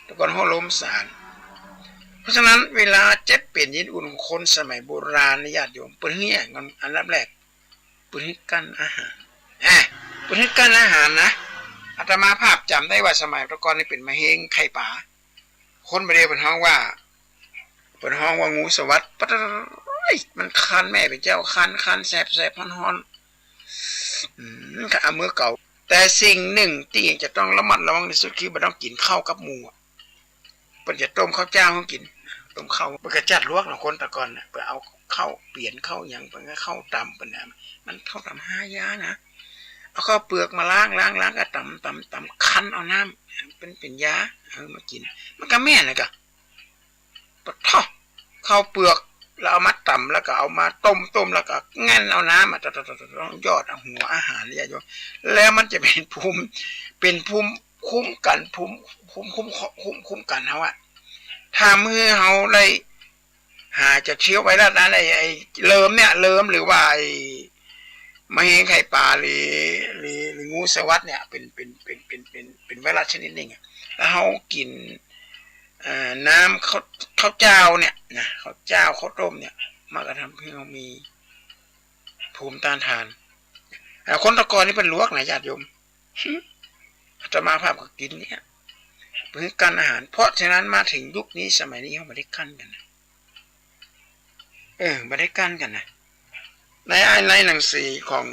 แต่ก่อนฮ้องลมสาร เพราะฉะนั้นเวลาเจ็บเป๋นเย็นอุ่นของคนสมัยโบราณนะญาติโยม เปิ้นเฮ็ดหยัง อันดับแรก เปิ้นหื้อกั้นอาหาร อ่ะ เปิ้นหื้อกั้นอาหารนะ อาตมาภาพจ๋ำได้ว่าสมัยแต่ก่อนนี่เป๋นมะเฮงไข่ป๋า คนบ่าเดี่ยวเปิ้นฮ้องว่า เปิ้นฮ้องว่างูสวัสด ปะตะ มันคันแม่เป๋นเจ้า คัน คัน แสบ แสบ ฮ้อน ฮ้อน อืม ค่ะ เมื่อเก่า แต่สิ่งนึ่งตี้จะต้องระมัดระวังตี้สุดคือบ่ต้องกิ๋นข้าวกับหมู่อะ เปิ้นจะต้มข้าวเจ้าหื้อกิ๋น ต้มข้าว เปิ้นก็จัดลวกเนาะ คนแต่ก่อนน่ะ เปิ้นเอาข้าวเปียนข้าวหยัง เปิ้นก็ข้าวต๋ำเปิ้นน่ะ มันข้าวต๋ำห้ายานะ เอาข้าวเปลือกมาล้าง ล้าง ล้างก็ต๋ำ ต๋ำ ต๋ำ คั้นเอาน้ำ เปิ้นเป๋นยา เออ มากิ๋น มันก็แม่นนะกะ ปะทะ ข้าวเปลือก แล้วเอามาต๋ำ แล้วก็เอามาต้ม ต้ม แล้วก็แง่นเอาน้ำอะ ตะ ตะ ตะ ตะ หยอดเอาหัวอาหารเนี่ยโยม แล้วมันจะเป๋นภูมิ เป๋นภูมิคุ้มกั๋น ภูมิ ภูมิคุ้ม คุ้ม คุ้มกั๋นเฮาอะ ทำหื้อเฮาได้หายจากเชื้อไวรัสนั้น ไอ้ ไอ้เริมเนี่ย เริม หรือว่าไอ้มะเฮงไข่ป๋า หรือ หรือ หรืองูสวัสดเนี่ย เป๋น เป๋น เป๋น เป๋น เป๋น เป๋นไวรัสชนิดนึ่งอะ แล้วเฮากิ๋น เอ่อ น้ำข้าว ข้าวเจ้าเนี่ยนะ ข้าวเจ้า ข้าวต้มเนี่ย มันก็ทำให้เฮามีภูมิต้านทาน อ่า คนแต่ก่อนนี่เปิ้นลวกนะญาติโยม อาตมาภาพก็กิ๋นเนี่ย เปิ้นกั้นอาหาร เพราะฉะนั้นมาเถิงยุคนี้สมัยนี้เฮาบ่ได้กั้นกั๋นนะ เออ บ่ได้กั้นกั๋นนะ ใน ในหนังสือของ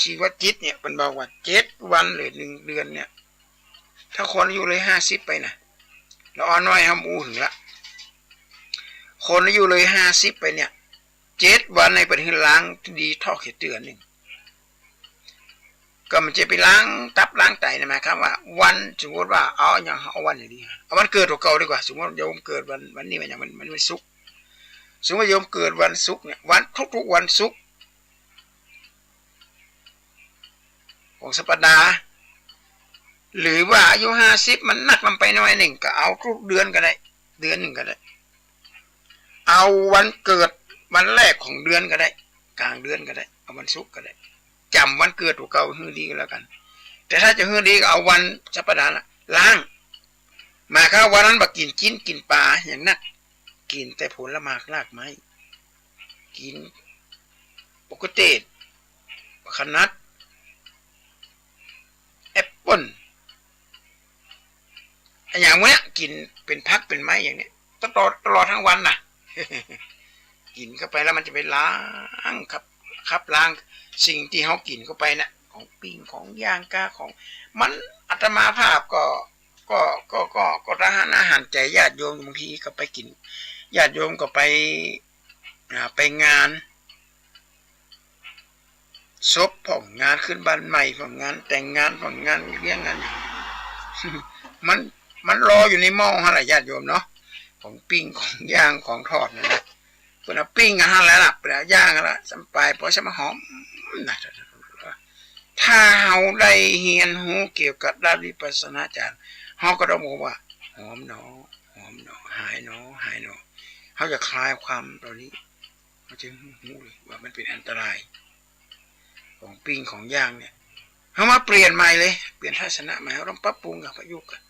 ชีวจิตเนี่ย เปิ้นบอกว่าเจ็ดวันหรือหนึ่งเดือนเนี่ย ถ้าคนอายุเลยห้าสิบไปนะ ละอ่อนน้อยเฮาบ่อู้เถิงละ คนอายุเลยห้าสิบไปเนี่ย เจ็ดวันในเปิ้นหื้อล้างดีท็อกซ์เสียเตื้อนึ่ง ก็มันจะไปล้างตับล้างไตนะ หมายความว่าวัน สมมุติว่าเอาอย่าง เอาวันไหนดี เอาวันเกิดตั๋วเก่าดีกว่า สมมุติโยมเกิดวัน วันนี้วันหยัง วัน วัน วันศุกร์ สมมุติโยมเกิดวันศุกร์เนี่ย วัน ทุกๆ วันศุกร์ ของสัปดาห์ หรือว่าอายุห้าสิบมันนักลงไปหน้อยนึ่ง ก็เอากู้เดือนก็ได้ เดือนนึ่งก็ได้ เอาวันเกิดวันแรกของเดือนก็ได้ ก๋างเดือนก็ได้ เอาวันศุกร์ก็ได้ จ๋ำวันเกิดตั๋วเก่าหื้อดีก็แล้วกั๋น แต่ถ้าจะหื้อดีก็เอาวันสัปดาห์ละล้าง หมายความว่าวันนั้นบ่กิ๋นจิ๊นกิ๋นป๋าอย่างนัก กิ๋นแต่ผลหมากรากไม้ กิ๋นบักเขือเทศ บักขะนัด แอปเปิ้ล อะหยังวะเนี่ย กิ๋นเป๋นผักเป๋นไม้อย่างเนี้ย ตลอด ตลอดตึงวันน่ะ กิ๋นเข้าไปแล้วมันจะไปล้าง ขับ ขับล้างสิ่งตี้เฮากิ๋นเข้าไปน่ะ ของปิ้ง ของย่าง ก้า ของ มัน อาตมาภาพก็ ก็ ก็ ก็ ก็ระหะ ระหันใจ๋ญาติโยม บางทีก็ไปกิ๋น ญาติโยมก็ไป อ่า ไปงานศพพ่อง งานขึ้นบ้านใหม่พ่อง งานแต่งงานพ่อง งานเลี้ยงงาน มัน มันรออยู่ในหม้อหั้นแหละญาติโยมเนาะ ของปิ้ง ของย่าง ของทอดนั่นนะ เปิ้นเอาปิ้งหั้นแหละล่ะ เปิ้นเอาย่างหั้นแหละ ซ้ำไป ปอซ้ำมาหอมนะ ถ้าเฮาได้เฮียนฮู้เกี่ยวกับด้านวิปัสสนาญาณ เฮาก็ต้องบอกว่า หอมหนอ หอมหนอ หายหนอ หายหนอ เฮาจะคลายความเหล่านี้ เฮาจะฮู้เลยว่ามันเป๋นอันตราย ของปิ้งของย่างเนี่ย เฮามาเปลี่ยนใหม่เลย เปลี่ยนทัศนะใหม่ เฮาต้องปรับปรุงกับประยุกต์กัน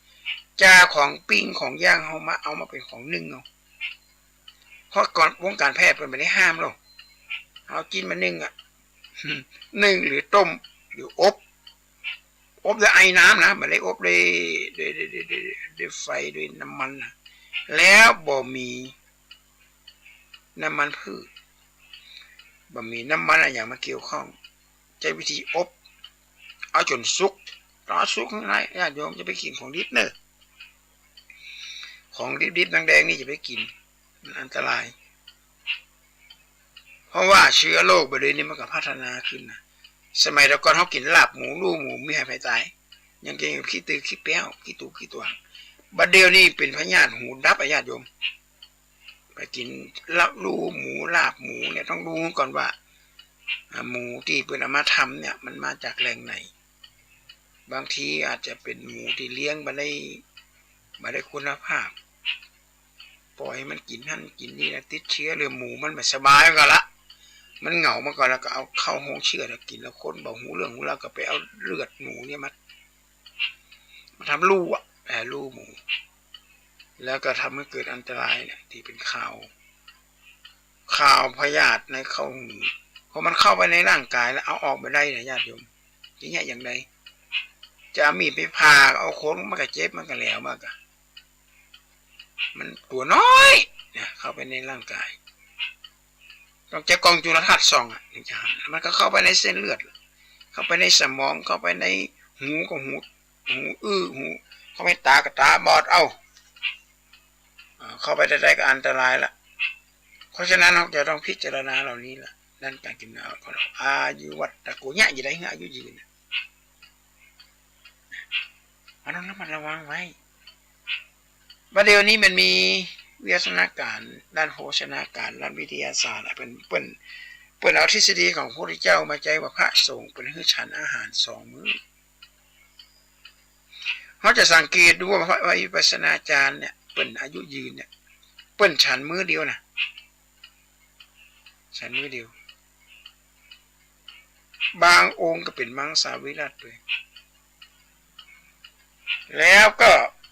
จากของปิ้งของย่างเฮามาเอามาเป๋นของนึ่งเอา เพราะก่อนวงการแพทย์เปิ้นบ่ได้ห้ามหรอก เอาจิ๊นมานึ่งอะ นึ่งหรือต้มหรืออบ อบด้วยไอน้ำนะ บ่ได้อบด้วย ด้วย ด้วย ด้วย ด้วย ด้วยไฟ ด้วยน้ำมันนะ แล้วบ่มีน้ำมันพืช บ่มีน้ำมันอะหยังมาเกี่ยวข้อง ใจ๊วิธีอบ เอาจ๋นสุก ต้องเอาสุกหั้นนะ ญาติโยมจะไปกิ๋นของดิบเน่อ ของดิบๆ แดงๆ นี่จะไปกิ๋น มันอันตราย เพราะว่าเชื้อโรคบ่าเดี่ยวนี้มันก็พัฒนาขึ้นนะ สมัยแต่ก่อนเฮากิ๋นลาบหมู ลู่หมู มีใผต๋าย ยังกิ๋นขี้ตือขี้แป๊ว ขี้ตุ๊ขี้ตวง บ่าเดี่ยวนี้เป๋นพยาธิหูดับอะญาติโยม ไปกิ๋นลาบลู่หมู ลาบหมูเนี่ยต้องดูก่อนว่า อ่า หมูตี้เปิ้นเอามาทำเนี่ยมันมาจากแหล่งไหน บางทีอาจจะเป๋นหมูตี้เลี้ยงบ่ได้ บ่ได้คุณภาพ ปล่อยมันกิ๋นหั้นกิ๋นนี่นะ ติดเชื้อ หรือหมูมันบ่สบายก่อละ มันเหงามาก่อละ ก็เอาเข้าห้องเชื้อแล้วกิ๋น แล้วคนบ่ฮู้เรื่องฮู้ราวก็ไปเอาเลือดหมูเนี่ยมา มาทำลู่อะ แปรรูปหมู แล้วก็ทำให้เกิดอันตรายเนี่ย ตี้เป๋นข่าว ข่าวพยาธิในเข้าหู พอมันเข้าไปในร่างกายแล้วเอาออกบ่ได้นะญาติโยม จะเยียะอย่างใด จะเอามีดไปผ่า เอาคนมันก็เจ็บ มันก็แหลวมากอะ มันตั๋วน้อยเนี่ย เข้าไปในร่างกาย ต้องใจ๊กล้องจุลทรรศน์ส่องอะ ถึงจะหัน มันก็เข้าไปในเส้นเลือด เข้าไปในสมอง เข้าไปในหูก็หู หูอื้อ หู เข้าไปตาก็ตาบอด เอ้า อ่า เข้าไปใดๆ ก็อันตรายละ เพราะฉะนั้นเฮาจะต้องพิจารณาเหล่านี้ละ ด้านการกิ๋นนอนของเฮา อายุวัฒโก เยียะจะได้หื้ออายุยืน เฮาต้องระมัดระวังไว้ บ่าเดี่ยวนี้มันมีวิวัฒนาการด้านโภชนาการ ด้านวิทยาศาสตร์อะ เปิ้น เปิ้น เปิ้นเอาทฤษฎีของพระพุทธเจ้ามาใจ๊ว่าพระสงฆ์เปิ้นหื้อฉันอาหารสองมื้อ เฮาจะสังเกตดูว่าพระวิปัสสนาจารย์เนี่ย เปิ้นอายุยืนเนี่ย เปิ้นฉันมื้อเดียวนะ ฉันมื้อเดียว บางองค์ก็เป๋นมังสวิรัติด้วย แล้วก็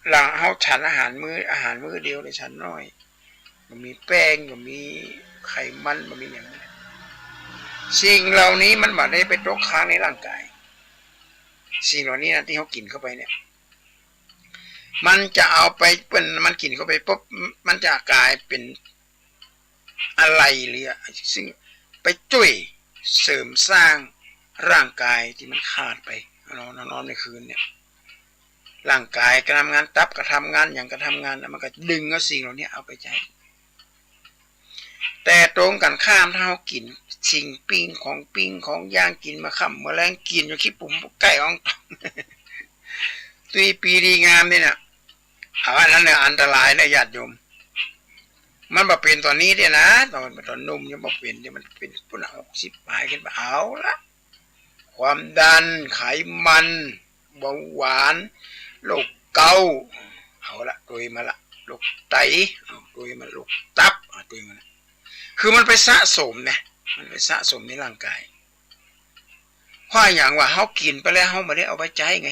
หลังเฮาฉันอาหารมื้อ อาหารมื้อเดียวเลย ฉันน้อย บ่มีแป้ง บ่มีไขมัน บ่มีหยัง สิ่งเหล่านี้มันบ่ได้ไปตกค้างในร่างกาย สิ่งเหล่านี้นะ ตี้เฮากิ๋นเข้าไปเนี่ย มันจะเอาไป เปิ้น มันกิ๋นเข้าไปปุ๊บ มันจะก๋ายเป๋น อะไรหรืออะ ซึ่งไปจ้วยเสริมสร้างร่างกายตี้มันขาดไป นอน นอนในคืนเนี่ย ร่างกายก็ทำงาน ตับก็ทำงาน หยังก็ทำงาน แล้วมันก็ดึงเอาสิ่งเหล่านี้เอาไปใจ๊ แต่ตรงกั๋นข้าม ถ้าเฮากิ๋นสิ่งปิ้ง ของปิ้ง ของย่าง กิ๋นเมื่อค่ำเมื่อแลง กิ๋นอยู่ขี้ปุ๋มไก่อ่องตอง ตุ้ยปีดีงามนี่น่ะ เอาอันนั้นเนี่ยอันตรายนะญาติโยม มันบ่เป๋นต๋อนนี้เด้อนะ ต๋อน ต๋อนหนุ่มยังบ่เป๋นเด้อ มันเป๋นปุ้นน่ะ หกสิบปลายขึ้นไป เอาละ ค ความดัน ไขมัน เบาหวาน โรคเก๋า เอาละ ตวยมาละ โรคไต เอา ตวยมา โรคตับ เอา ตวยมาละ คือมันไปสะสมนะ มันไปสะสมในร่างกาย เพราะอะหยังวะ เฮากิ๋นไปแล้ว เฮาบ่ได้เอาไปใจ๊ไง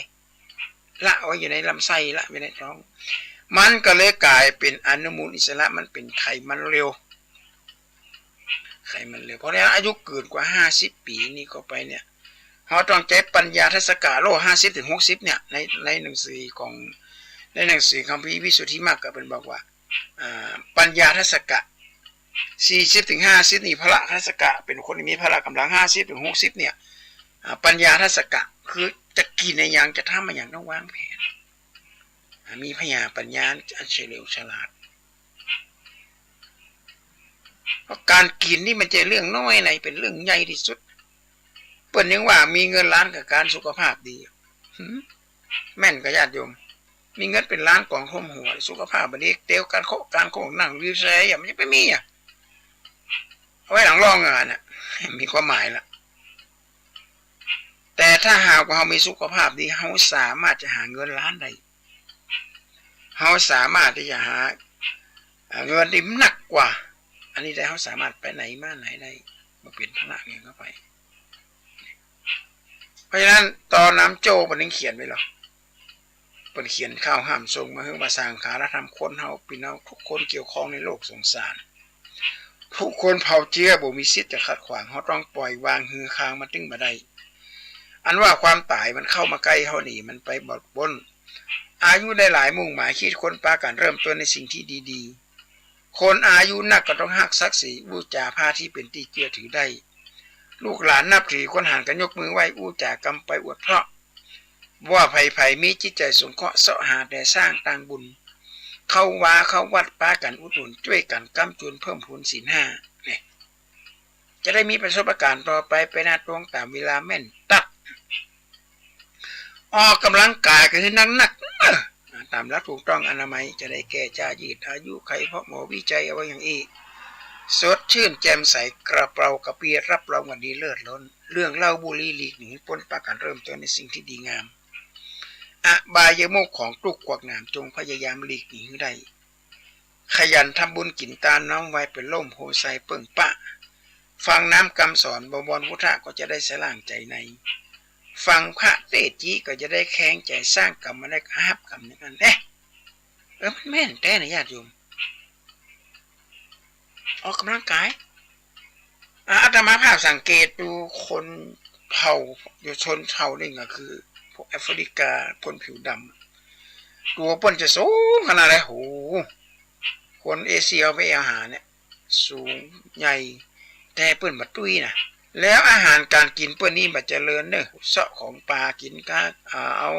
ละไว้อยู่ในลำไส้ ละไว้ในต๊อง มันก็เลยก๋ายเป๋นอนุมูลอิสระ มันเป๋นไขมันเร็ว ไขมันเร็ว เพราะฉะนั้นอายุเกินกว่าห้าสิบปี๋นี่เข้าไปเนี่ย เฮาต้องใจ๊ปัญญาทัสสกะ โล ห้าสิบเถิงหกสิบเนี่ย ใน ในหนังสือของ ในหนังสือคัมภีร์วิสุทธิมรรคก็เปิ้นบอกว่า อ่า ปัญญาทัสสกะ สี่สิบเถิงห้าสิบนี่พละทัสสกะ เป๋นคนตี้มีพละก๋ำลัง ห้าสิบเถิงหกสิบเนี่ย อ่า ปัญญาทัสสกะ คือจะกิ๋นอะหยัง จะทำอะหยังต้องวางแผน อ่า มีผญาปัญญาอันเฉลียวฉลาด เพราะก๋านกิ๋นนี่มันบ่ใจ้เรื่องน้อยนะ เป๋นเรื่องใหญ่ตี้สุด เปิ้นยังว่ามีเงินล้านกับก๋านสุขภาพดี หืม แม่นก่อญาติโยม มีเงินเป๋นล้านก๋องท่วมหัว สุขภาพบ่ดี เตียวก๋านโคาะก๋านโค้ง นั่งวิวแชร์อะ มันจะไปมีอะ เอาไว้หลังรองอะนะ มีความหมายละ แต่ถ้าหากว่าเฮามีสุขภาพดี เฮาสามารถจะหาเงินล้านได้ เฮาสามารถตี้จะหา อ่า เงินตี้นักกว่าอันนี้ได้ เฮาสามารถไปไหนมาไหนได้ บ่เป๋นภาระหยังเข้าไป เพราะฉะนั้น ต๋อนน้ำโจ้เปิ้นยังเขียนไว้เหรอ เปิ้นเขียนข่าวห้ามส่งมาหื้อว่า สังขารธรรมคนเฮา ปี้น้องกู้คนเกี่ยวข้องในโลกสงสาร กู้คนเผ่าเจื้อบ่มีสิทธิ์จะขัดขวาง เฮาต้องป่อยวางหื้อคางมันตึงบ่ได้ อันว่าความต๋ายมันเข้ามาใก้เฮา หนีมันไปบ่ป๊น อายุได้หลาย มุ่งหมายคิดค้นปากั๋นเริ่มต้นในสิ่งตี้ดีๆ คนอายุนักก็ต้องฮักศักดิ์ศรี อู้จ๋าพาตี้เป๋นตี้เจื้อถือได้ ลูกหลานนับถือ คนหันกั๋นยกมือไหว้ อู้จ๋ากำไปอวดเพราะ บ่ว่าใผๆ มีจิตใจ๋สงเคราะห์ เซาะหาแต่สร้างตางบุญ เข้าวาเข้าวัด ปากั๋นอุดหนุน จ้วยกั๋นก้ำจูน เพิ่มพูนศีลห้า เนี่ย จะได้มีประสบการณ์ต่อไป ไปนาตวงต๋ามเวลาแม่นตั๊ด ออกก๋ำลังก๋ายกั๋นหื้อนักๆ เอ้อ ต๋ามหลักถูกต้องอนามัย จะได้แก่ จะยืดอายุขัย เพราะหมอวิจัยเอาไว้อย่างอี้ สดชื่นแจ่มใส กระเปร่ากระเปีย รับรองว่าดีเลิศล้น เรื่องเหล้าบุหรี่หลีกหนีป๊น ปากั๋นเริ่มต้นในสิ่งตี้ดีงาม อบายมุขของตุ๊กข์ขวากหนาม จงพยายามหลีกหนีหื้อได้ ขยันทำบุญกิ๋นตาน น้อมไหว้เป๋นล่มโพธิ์ไทรเปิ้งป๊า ฟังน้ำกำสอน บวรพุทธะก็จะได้สล่างใจ๋ใน ฟังพระเตสน์จี้ก็จะได้แคลงใจ๋ สร้างกรรมมาได้ก็ฮับกรรมอย่างนั้น เอ๊ะ เออ มันแม่นแต๊นะญาติโยม ออกก๋ำลังก๋าย อ่า อาตมาภาพสังเกตดูคนเผ่า ชนเผ่านึ่งอะ คือพวกแอฟริกา คนผิวดำ ตั๋วเปิ้นจะสูงขนาดใด โห คนเอเชียไปเอาหาเนี่ย สูงใหญ่ แต่เปิ้นบ่ตุ้ยนะ แล้วอาหารก๋านกิ๋นเปิ้นนี่บ่เจริญเน่อ เซาะของป่ากิ๋นก้า อ่า เอา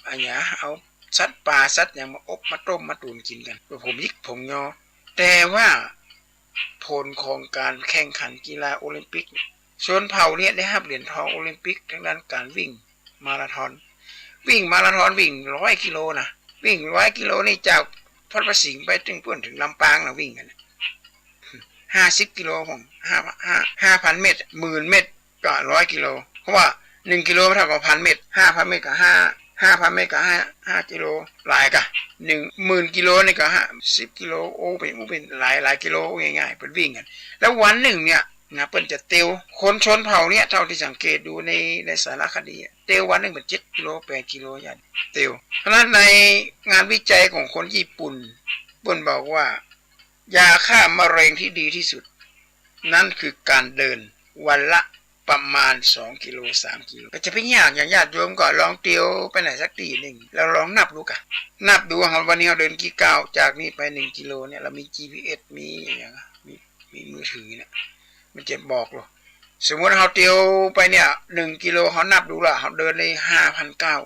อะหยัง เอาสัตว์ป่าสัตว์หยังมาอบมาต้มมาตุ๋นกิ๋นกั๋น ผงหยิกผงยอ แต่ว่าผลของก๋านแข่งขันกีฬาโอลิมปิก ชนเผ่าเนี่ยได้ฮับเหรียญทองโอลิมปิกทางด้านก๋านวิ่งมาราธอน วิ่งมาราธอนวิ่งร้อยกิโลนะ วิ่งร้อยกิโลนี่จากนครพระสิงห์ไปเถิงปู๊นเถิงลำปางนะ วิ่งกั๋นนะ ห้าสิบกิโล ผม ห้า ห้า ห้าพันเมตร หมื่นเมตร ก็ร้อยกิโล เพราะว่าหนึ่งกิโลเท่ากับพันเมตร ห้าพันเมตรก็ห้า ห้าพันเมตรก็ห้า ห้ากิโล หลายกะ หนึ่งหมื่นกิโลนี่ก็ห้าสิบกิโล โอ้ เป๋น โอ้ เป๋นหลาย หลายกิโล ง่ายๆ เปิ้นวิ่งกั๋น แล้ววันนึ่งเนี่ยนะ เปิ้นจะเตียว คนชนเผ่าเนี่ย เท่าตี้สังเกตดูใน ในสารคดีอะ เตียววันนึ่งเป๋นเจ็ดกิโล แปดกิโล อย่างเตียว เพราะฉะนั้นในงานวิจัยของคนญี่ปุ่น เปิ้นบอกว่า ยาฆ่ามะเร็งที่ดีที่สุด นั้นคือก๋านเดินวันละประมาณสองกิโล สามกิโล ก็จะไปยากหยัง ญาติโยมก็ลองเตียวไปไหนสักตี้นึ่ง แล้วลองนับดูกะ นับดูว่าวันนี้เฮาเดินกี่ก้าว จากนี่ไปหนึ่งกิโลเนี่ย เฮามีจีพีเอส มีอะหยัง มี มีมือถือเนี่ย มันจะบอกเลย สมมุติเฮาเตียวไปเนี่ย หนึ่งกิโล เฮานับดูละ เฮาเดินได้ห้าพันก้าว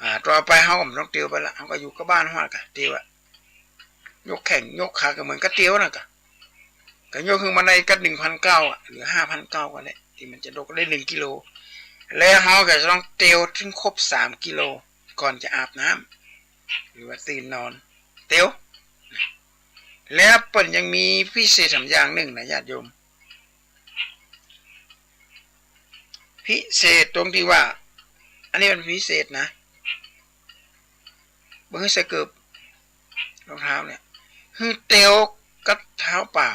อ่า ต่อไปเฮาก็บ่ต้องเตียวไปละ เฮาก็อยู่กับบ้านเฮาละกะ เตียวอะ ยกแข้งยกขาก็เหมือนกับเตียวนั่นกะ ก็ยกขึ้นมาได้ก็หนึ่งพันก้าวอะ หรือห้าพันก้าวก็ได้ ตี้มันจะยกได้หนึ่งกิโล แล้วเฮาก็จะต้องเตียวเถิงครบสามกิโล ก่อนจะอาบน้ำ หรือว่าตื่นนอน เตียว แล้วเปิ้นยังมีพิเศษแถมอย่างนึ่งนะญาติโยม พิเศษตรงตี้ว่า อันนี้มันพิเศษนะ บ่หื้อใส่เกิบ รองเท้าเนี่ย หื้อเตียวกับเท้าเปล่า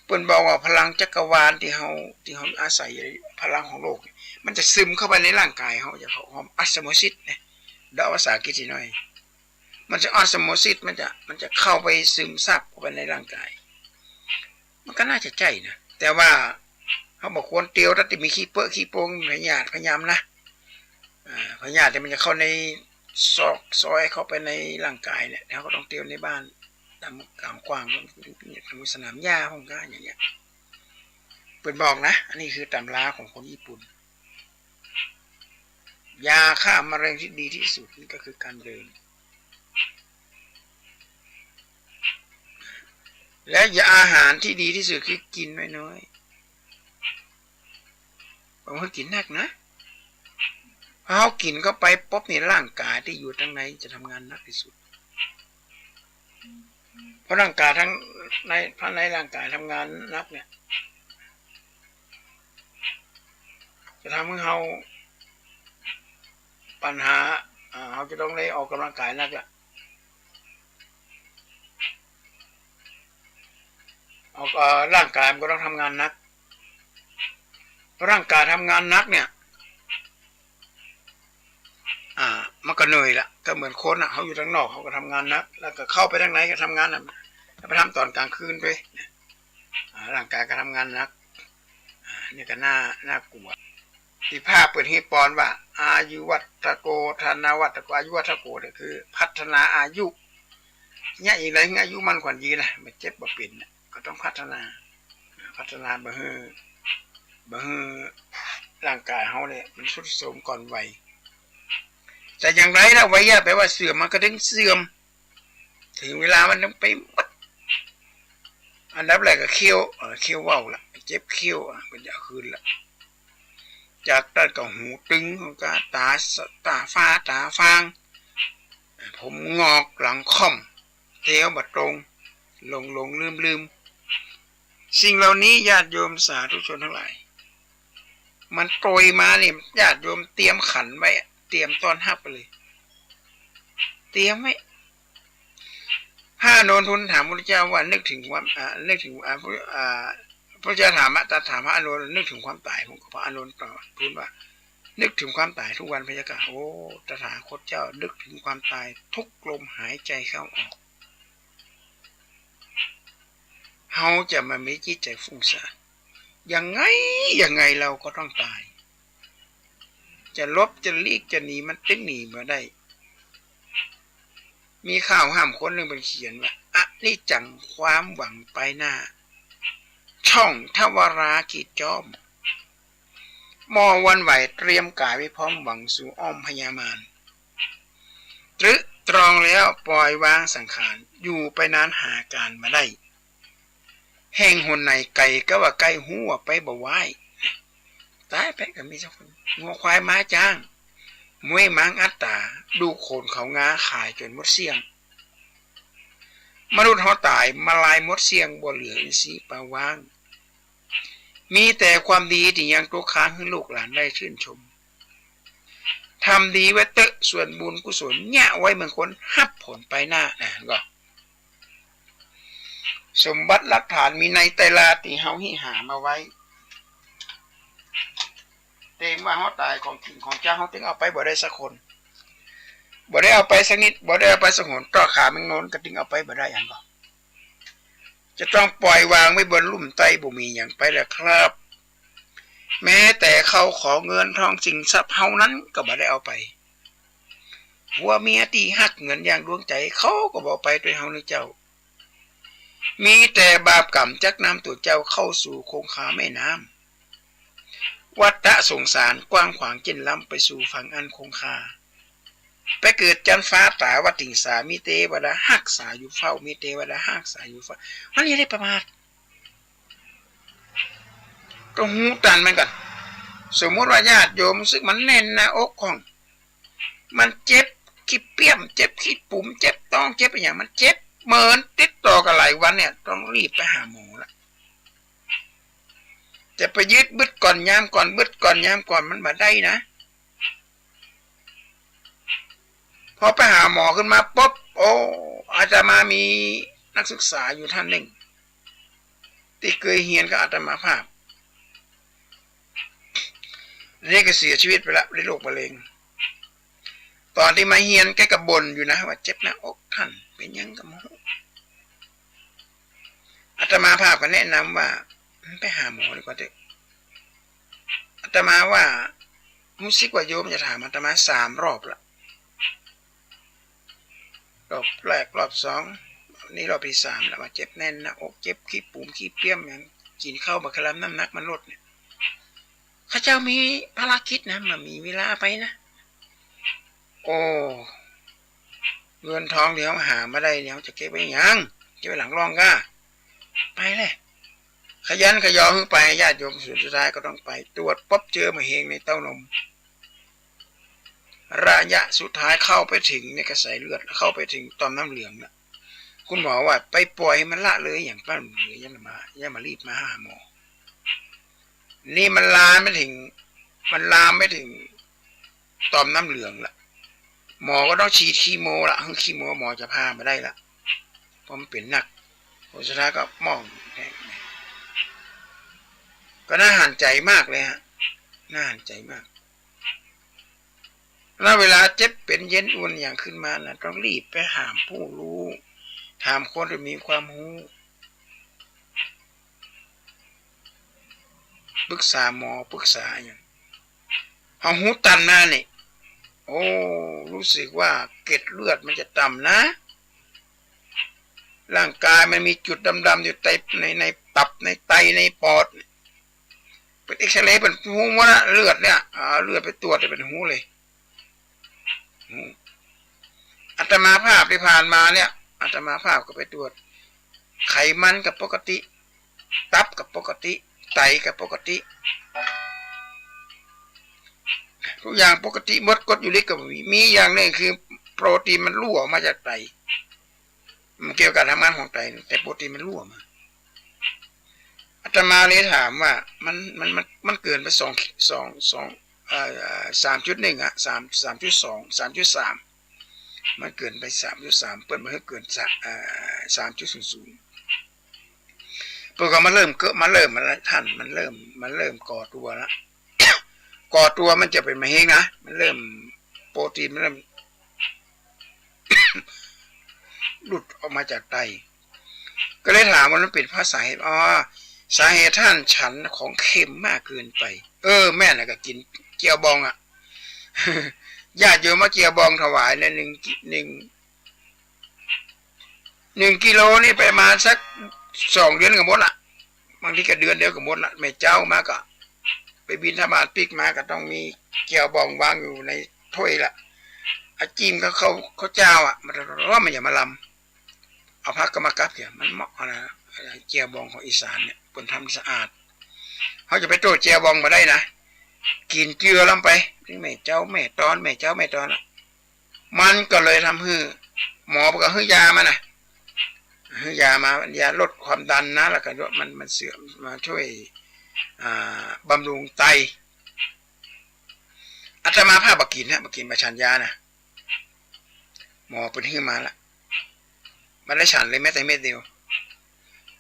เปิ้นบอกว่าพลังจักรวาลตี้เฮา ตี้เฮาอาศัย พลังของโลกเนี่ย มันจะซึมเข้าไปในร่างกายเฮา จะเข้าห้องออสโมซิสเนี่ย เดาะภาษาอังกฤษอีกหน่อย มันจะออสโมซิส มันจะ มันจะเข้าไปซึมซับเข้าไปในร่างกาย มันก็น่าจะใจ้นะ แต่ว่าเฮาบ่ควรเตียว ถ้าตี้มีขี้เปื้อขี้โป๊ง พยาธิ พยายามนะ อ่า พยาธิเนี่ยมันจะเข้าในซอกซอยเข้าไปในร่างกายเนี่ย เฮาก็ต้องเตียวในบ้าน ต๋ามกว้างๆ ต๋ามสนามหญ้าพ่องก้าอย่างเงี้ย เปิ้นบอกนะ อันนี้คือตำราของคนญี่ปุ่น ยาฆ่ามะเร็งที่ดีที่สุดนี่ก็คือการเดิน และยาอาหารที่ดีที่สุดคือกินน้อยๆ บ่หื้อกินนักนะ พอเฮากินเข้าไปปุ๊บนี่ ร่างกายตี้อยู่ตังในจะทำงานหนักตี้สุด เพราะร่างกายตังใน ภายในร่างกายทำงานหนักเนี่ย จะทำหื้อเฮา ปัญหา อ่า เฮาจะต้องได้ออกกำลังกายหนักละ ออก เอ่อ ร่างกายมันก็ต้องทำงานหนัก ร่างกายทำงานหนักเนี่ย อ่า มันก็เหนื่อยละ ก็เหมือนคนน่ะ เขาอยู่ตังนอกเขาก็ทำงานหนัก แล้วก็เข้าไปตังในก็ทำงานน่ะ ไปทำต๋อนกลางคืนไป อ่า ร่างกายก็ทำงานหนัก อ่า นี่ก็น่า น่ากลัว ตี้พระเปิ้นฮีปอนว่า อายุวัฒโก ธนวัฒโก อายุวัฒโกเนี่ยคือพัฒนาอายุ เนี่ย อิงใดหื้ออายุมั่นขวัญยืนนะ บ่เจ็บบ่เป๋นนะ ก็ต้องพัฒนา พัฒนาบ่หื้อ บ่หื้อร่างกายเฮาเนี่ยมันทรุดโทรมก่อนวัย แต่อย่างไรนะ วัยยะแปลว่าเสื่อม มันก็ต้องเสื่อม ถึงเวลามันต้องไปหมด อันดับแรกก็เขี้ยว เอ่อ เขี้ยวเว้าละ เจ็บเขี้ยว อ่ะ ปัญญาคืนละ จากนั้นก็หูตึง ก็ต๋า ต๋าฝ้า ต๋าฟาง ผมหงอก หลังค่อม เตียวบ่ตรง หลงหลงลืมลืม สิ่งเหล่านี้ญาติโยมสาธุชนทั้งหลาย มันโตยมานี่ ญาติโยมเตรียมขันไว้ เตรียมต้อนฮับไปเลย เตรียมไว้ พระอานนท์ทูลถามพระพุทธเจ้าว่า นึกถึงความ อ่า นึกถึง อ่า พระ อ่า พระเจ้าถาม ตรัสถามพระอานนท์ นึกถึงความต๋าย พระอานนท์ตอบทูลว่า นึกถึงความต๋ายทุกวันพะยะค่ะ โอ้ ตถาคตเจ้านึกถึงความต๋ายทุกลมหายใจ๋เข้าออก เฮาจะบ่มีจิตใจ๋ฟุ้งซ่าน ยังไง ยังไงเราก็ต้องต๋าย จะหลบ จะหลีก จะหนี มันตึงหนีบ่ได้ มีข่าวห้ามคนนึ่งเปิ้นเขียนว่า อนิจจัง ความหวังไปหน้า ช่องทวาราขีดจ้อม บ่หวั่นไหว เตรียมก๋ายไว้พร้อมหวังสู่อ้อมพญามาร ตรึตรองแล้วปล่อยวางสังขาร อยู่ไปนานหาก๋านบ่ได้ แห่งหนไหนไก๋ก็ว่าใก้ ฮู้ว่าไปบ่ไหว ต๋ายไปก็มีสักคน งัวควายม้าจ๊าง ม้วยม้างอัตต๋า ดูโขนเขางาขายจ๋นหมดเสี้ยง มนุษย์เฮาต๋ายมาลายหมดเสี้ยง บ่เหลืออินทรีย์ปาวาง มีแต่ความดีตี้ยังตกค้างหื้อลูกหลานได้ชื่นชม ทำดีไว้เต๊อะ ส่วนบุญกุศลเยียะไว้เมืองคนฮับผลไปหน้า อ่ะ ก็ สมบัติหลักฐานมีในไตรลาตี้เฮาหิหามาไว้ เต๋งว่าเฮาต๋าย ของกิ๋นของจั้งเฮาตึงเอาไปบ่ได้สักคน บ่ได้เอาไปสักนิด บ่ได้เอาไปสักหน เตาะขาแมงนนก็ตึงเอาไปบ่ได้ อันก็ จะต้องปล่อยวางไว้บนลุ่มไต้ บ่มีหยังไปแล้วครับ แม้แต่เข้าของเงินทองสินทรัพย์เฮานั้นก็บ่ได้เอาไป ผัวเมียตี้ฮักเหมือนอย่างดวงใจ๋ เขาก็บ่ไปตวยเฮาเน่อเจ้า มีแต่บาปกรรมจักนำตั๋วเจ้าเข้าสู่คงคาแม่น้ำ วัฏฏะสงสารกว้างขวางเจ้นล้ำ ไปสู่ฝั่งอันคงคา ไปเกิดจั๊นฟ้าต๋าวัดถิงสา มีเตวดาฮักษาอยู่เฝ้า มีเตวดาฮักษาอยู่เฝ้า มันอย่าได้ประมาท ต้องฮู้ตันมันก่อน สมมุติว่าญาติโยมรู้สึกมันแน่นหน้าอกของ มันเจ็บขี้เปี้ยม เจ็บขี้ปุ๋ม เจ็บต๊อง เจ็บอะหยัง มันเจ็บเหมือนติดต่อกั๋นหลายวันเนี่ย ต้องรีบไปหาหมอละ จะไปยึดบึดก่อนยามก่อน บึดก่อนยามก่อน มันบ่ได้นะ พอไปหาหมอขึ้นมาปุ๊บ โอ้ อาตมามีนักศึกษาอยู่ท่านหนึ่ง ตี้เกยเฮียนกับอาตมาภาพ นี่ก็เสียชีวิตไปละ ด้วยโรคมะเร็ง ต๋อนตี้มาเฮียนแกก็บ่นอยู่นะ ว่าเจ็บหน้าอก ท่าน เป๋นหยังก็บ่ฮู้ อาตมาภาพก็แนะนำว่า ไปหาหมอดีกว่าเต๊อะ อาตมาว่า ฮู้สึกว่าโยมจะถามอาตมาสามรอบละ รอบแรก รอบสอง นี่รอบตี้สามแล้ว ว่าเจ็บแน่นหน้าอก เจ็บขี้ปุ๋มขี้เปี้ยม หยัง กิ๋นข้าวบ่ค่อยลำ น้ำหนักมันลดเนี่ย ข้าเจ้ามีภารกิจนะ บ่มีเวลาไปนะ โอ้ เงินทองตี้เฮาหามาได้เนี่ย เฮาจะเก็บไว้หยัง เก็บไว้หลังร่องก้า ไปเลย ขยันขยอหื้อไป ญาติโยม สุดท้ายก็ต้องไป ตรวจปุ๊บเจอมะเร็งในเต้านม ระยะสุดท้ายเข้าไปถึงในกระแสเลือด เข้าไปถึงต่อมน้ำเหลืองละ คุณหมอว่าไปปล่อยหื้อมันละเลย อย่างป้านเหลือ อย่ามา อย่ามารีบมาหาหมอ นี่มันลามไปถึง มันลามไปถึงต่อมน้ำเหลืองละ หมอก็ต้องฉีดคีโมละ หื้อคีโม หมอจะผ่าบ่ได้ละ เพราะมันเป๋นหนัก ผลสุดท้ายก็มองแห้ง ก็น่าหันใจ๋มากเลยฮะ น่าหันใจ๋มาก แล้วเวลาเจ็บเป๋นเย็นอ่อนหยังขึ้นมานะ ต้องรีบไปหาผู้ฮู้ ถามคนตี้มีความฮู้ ปรึกษาหมอ ปรึกษาหยัง เฮาฮู้ตันมานี่ โอ้ ฮู้สึกว่าเกล็ดเลือดมันจะต่ำนะ ร่างกายมันมีจุดดำๆ อยู่ใน ใน ในตับ ในไต ในปอด เปิดเอ็กซเรย์ เปิ้นฮู้หมดละ เลือดเนี่ย อ่า เลือดไปตรวจเนี่ยเปิ้นฮู้เลย ฮู้ อาตมาภาพตี้ผ่านมาเนี่ย อาตมาภาพก็ไปตรวจ ไขมันก็ปกติ ตับก็ปกติ ไตก็ปกติ ทุกอย่างปกติหมด กรดยูริกก็บ่มี มีอย่างหนึ่งคือโปรตีนมันรั่วออกมาจากไต มันเกี่ยวกับทำงานของไต แต่โปรตีนมันรั่วมา อาตมาเลยถามว่า มัน มัน มัน มันเกินไปสอง สอง สอง เอ่อ สามจุดหนึ่ง อะ สาม สามจุดสอง สามจุดสาม มันเกินไป สามจุดสาม เปิ้นบ่หื้อเกิน สะ เอ่อ สามจุดศูนย์ศูนย์ เปิ้นก็มาเริ่มเกอะ มาเริ่มมาละ ท่าน มันเริ่ม มันเริ่มก่อตั๋วละ ก่อตั๋วมันจะเป๋นมะเร็งนะ มันเริ่ม โปรตีนมันเริ่ม หลุดออกมาจากไต ก็เลยถามว่ามันเป๋นเพราะสาเหตุ อ๋อ สาเหตุท่านฉันของเค็มมากเกินไป เออ แม่นละ ก็กิ๋นเจียวบองอะ ญาติโยมมาเจียวบองถวายเนี่ย หนึ่ง หนึ่ง หนึ่งกิโลนี่ประมาณสักสองเดือนก็หมดละ บางทีก็เดือนเดียวก็หมดละ แม่เจ๊ามาก็ไปบิณฑบาตปิ๊กมาก็ต้องมีเจียวบองวางอยู่ในถ้วยละ อาจิ้มก็ข้าว ข้าวเจ้าอะ มันร้อนมันอย่ามาลำ เอาผักก็มากับเกี่ยว มันเหมาะนะ เจียวบองของอีสานเนี่ย เปิ้นทำสะอาด เฮาจะไปโต้ษเจียวบองบ่ได้นะ กิ๋นเจือลำไป แม่เจ๊าแม่ตอน แม่เจ๊าแม่ตอนอะ มันก็เลยทำหื้อ หมอก็หื้อยามานะ หื้อยามา ยาลดความดันนะ แล้วก็ลดมัน มันเสื่อม มาช่วย อ่า บำรุงไต อาตมาภาพบ่กิ๋นฮะ บ่กิ๋น บ่ฉันยานะ หมอเปิ้นหื้อมาละ บ่ได้ฉันเลยแม้แต่เม็ดเดียว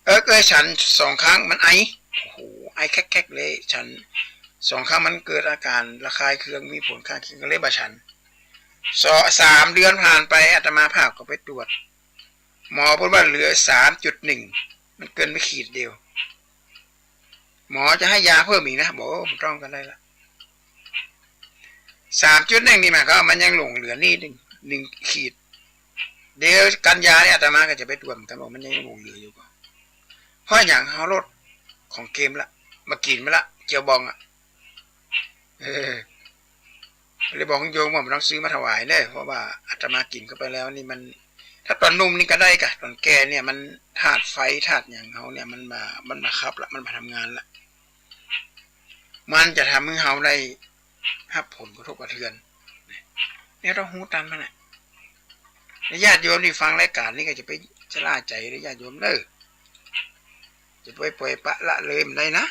เออ เกยฉันสองครั้ง มันไอ โอ้โห ไอแคกๆ เลย ฉันสองครั้ง มันเกิดอาการระคายเคือง มีผลข้างเคียง ก็เลยบ่ฉัน สอง สามเดือนผ่านไป อาตมาภาพก็ไปตรวจ หมอเปิ้นว่าเหลือสามจุดหนึ่ง มันเกินไปขีดเดียว หมอจะให้ยาเพิ่มอีกนะ บอก โอ้ บ่ต้องก็ได้ละ สามจุดหนึ่ง นี่หมายความว่ามันยังหลงเหลือนิดหนึ่ง หนึ่งขีด เดี๋ยวกันยาเนี่ยอาตมาก็จะไปตรวจเหมือนกัน ว่ามันยังหลงเหลืออยู่บ่ เพราะหยัง เฮาลดของเค็มละ บ่กิ๋นมันละ เจียวบองอะ เออ เลยบอกโยมว่าบ่ต้องซื้อมาถวายเด้อ เพราะว่าอาตมากิ๋นเข้าไปแล้วนี่มัน ถ้าตอนหนุ่มนี่ก็ได้กะ ตอนแก่เนี่ยมันธาตุไฟธาตุหยังเฮาเนี่ยมันมา มันมาคับละ มันมาทำงานละ มันจะทำหื้อเฮาได้รับผลกระทบกระเทือน เนี่ยต้องฮู้ตันมันน่ะ แล้วญาติโยมตี้ฟังรายก๋านนี้ก็จะไปชะล่าใจ๋เด้อญาติโยมเด้อ จะไปปล่อยปละละเลยบ่ได้นะ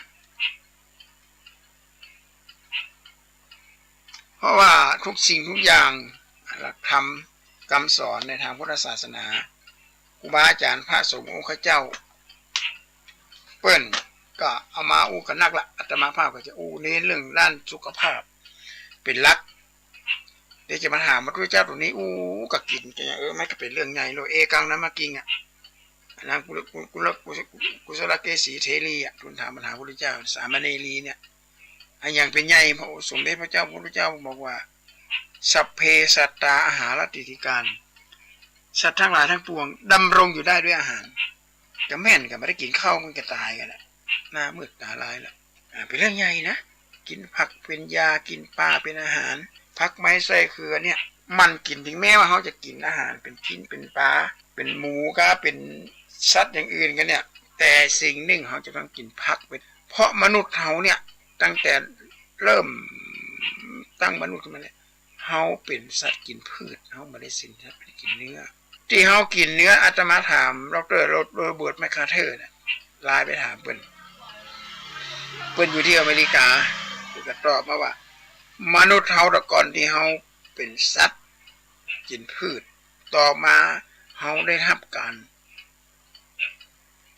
เพราะว่าทุกสิ่งทุกอย่าง หลักธรรมกำสอนในทางพุทธศาสนา ครูบาอาจ๋ารย์พระสงฆ์องค์เจ้า เปิ้นก็เอามาอู้กั๋นนักละ อาตมาภาพก็จะอู้ในเรื่องด้านสุขภาพเป๋นหลัก เดี๋ยวจะมาถามพระพุทธเจ้าต๋รงนี้ อู้ก็กิ๋นกั๋น เออ มันก็เป๋นเรื่องใหญ่โลด เอกัง นมะกิง อะ อันนั้นกุล กุล กุล กุสลเกสีเถรี อะ ทูลถามปัญหาพระพุทธเจ้า สามเณรีเนี่ย อันอย่างเป๋นใหญ่ พระสมเด็จพระเจ้า พระพุทธเจ้าบอกว่า สัพเพสัตตา อาหารติฏฐิการ สัตว์ทั้งหลายทั้งปวงดำรงอยู่ได้ด้วยอาหาร จะแม่นก็บ่ได้กิ๋นข้าวมันก็ต๋ายกั๋นแหละ หน้ามืดต๋าลายละ อ่า เป๋นเรื่องใหญ่นะ กิ๋นผักเป๋นยา กิ๋นปลาเป๋นอาหาร ผักไม้ไส้เขือเนี่ย มันกิ๋น ถึงแม้ว่าเฮาจะกิ๋นอาหารเป๋นชิ้นเป๋นปลา เป๋นหมูกา เป๋นสัตว์อย่างอื่นกั๋นเนี่ย แต่สิ่งหนึ่งเฮาจะต้องกิ๋นผักเป๋น เพราะมนุษย์เฮาเนี่ย ตั้งแต่เริ่มตั้งมนุษย์ขึ้นมาเนี่ย เฮาเป๋นสัตว์กิ๋นพืช เฮาบ่ได้เป๋นสัตว์กิ๋นเนื้อ ตี้เฮากิ๋นเนื้อ อาตมาถามด็อกเตอร์โรเบิร์ตแมคคาร์เทอร์เนี่ย ไลน์ไปถามเปิ้น เปิ้นอยู่ตี้อเมริกา เปิ้นก็ตอบมาว่า มนุษย์เฮาแต่ก่อนตี้เฮาเป๋นสัตว์กิ๋นพืช ต่อมาเฮาได้ฮับก๋าน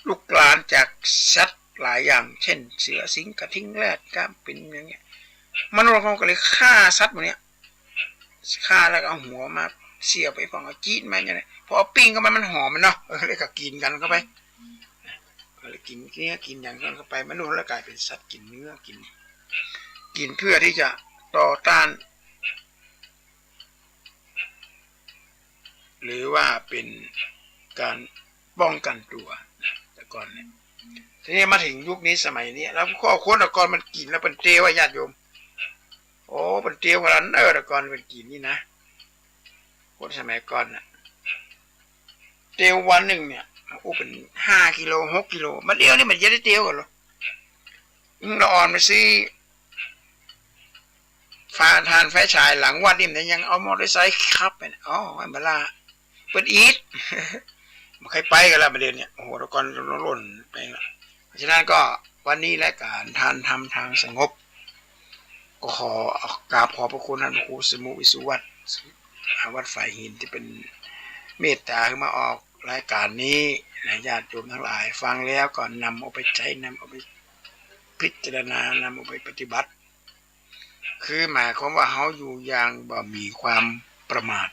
ลุกลามจากสัตว์หลายอย่าง เช่น เสือ สิงห์ กระทิง แรด กา เป๋นอย่างเงี้ย มนุษย์เฮาก็เลยฆ่าสัตว์หมู่เนี้ย ฆ่าแล้วก็เอาหัวมาเสียบไป พองเอาจี๊ดมาอย่างเงี้ย พอเอาปิ้งเข้าไปมันหอมมันเนาะ เออ แล้วก็กิ๋นกั๋นเข้าไป ก็เลยกิ๋นเนื้อกิ๋นอย่างกั๋นเข้าไป มนุษย์แล้วกลายเป๋นสัตว์กิ๋นเนื้อ กิ๋น กิ๋นเพื่อตี้จะต่อต้าน หรือว่าเป๋นก๋านป้องกั๋นตั๋วนะ แต่ก่อนเนี่ย ทีนี้มาเถิงยุคนี้สมัยนี้ แล้วคนแต่ก่อนมันกิ๋นแล้วเปิ้นเตียวอะ ญาติโยม โอ้ เปิ้นเตียวขนาดนั้น เออ แต่ก่อนเปิ้นกิ๋นนี่นะ คนสมัยก่อนน่ะ เตียววันนึ่งเนี่ย โอ้ เป๋นห้ากิโล หกกิโล บัดเดี๋ยวนี้มันจะได้เตียวกั๋นเหรอ อืม ละอ่อนไปซื้อ ฟ้า ถ่านไฟฉายหลังวัดนี่มันยังเอามอเตอร์ไซค์ขับไปนะ อ๋อ อันเบลา เปิ้นอีท บ่ใค่ไปกั๋นแล้วบัดเดี๋ยวนี้ โอ้โห แต่ก่อนล้นไปละ เพราะฉะนั้นก็วันนี้รายก๋านทานธรรมทางสงบ ก็ขอกราบขอบพระคุณท่านพระครูสมุวิสุวัฒน์ วัดฝายหิน ตี้เปิ้นเมตต๋าหื้อมาออกรายก๋านนี้นะ ญาติโยมตังหลายฟังแล้วก็นำเอาไปใจ๊ นำเอาไปพิจารณา นำเอาไปปฏิบัติ คือหมายความว่าเฮาอยู่อย่างบ่มีความประมาท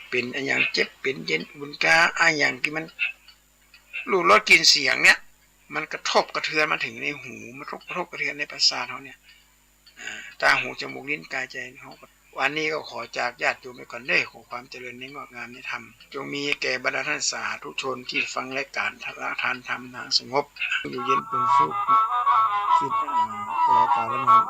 เป๋นอะหยังเจ็บเป๋นเย็นอุ่นกา อะหยังตี้มัน รูปรสกลิ่นเสียงเนี่ย มันกระทบกระเทือนมาเถิงในหู มันกระทบกระเทือนในประสาทเฮาเนี่ย อ่า ต๋าหูจมูกลิ้นกายใจ๋เฮาก็ วันนี้ก็ขอจากญาติโยมไปก่อนเด้อ ขอความเจริญในงอกงามในธรรม จงมีแก่บรรดาท่านสาธุชนตี้ฟังรายก๋านทานธรรมทางสงบ อยู่เย็นเป็นสุข คิด อ่า ตลอดกาลนาน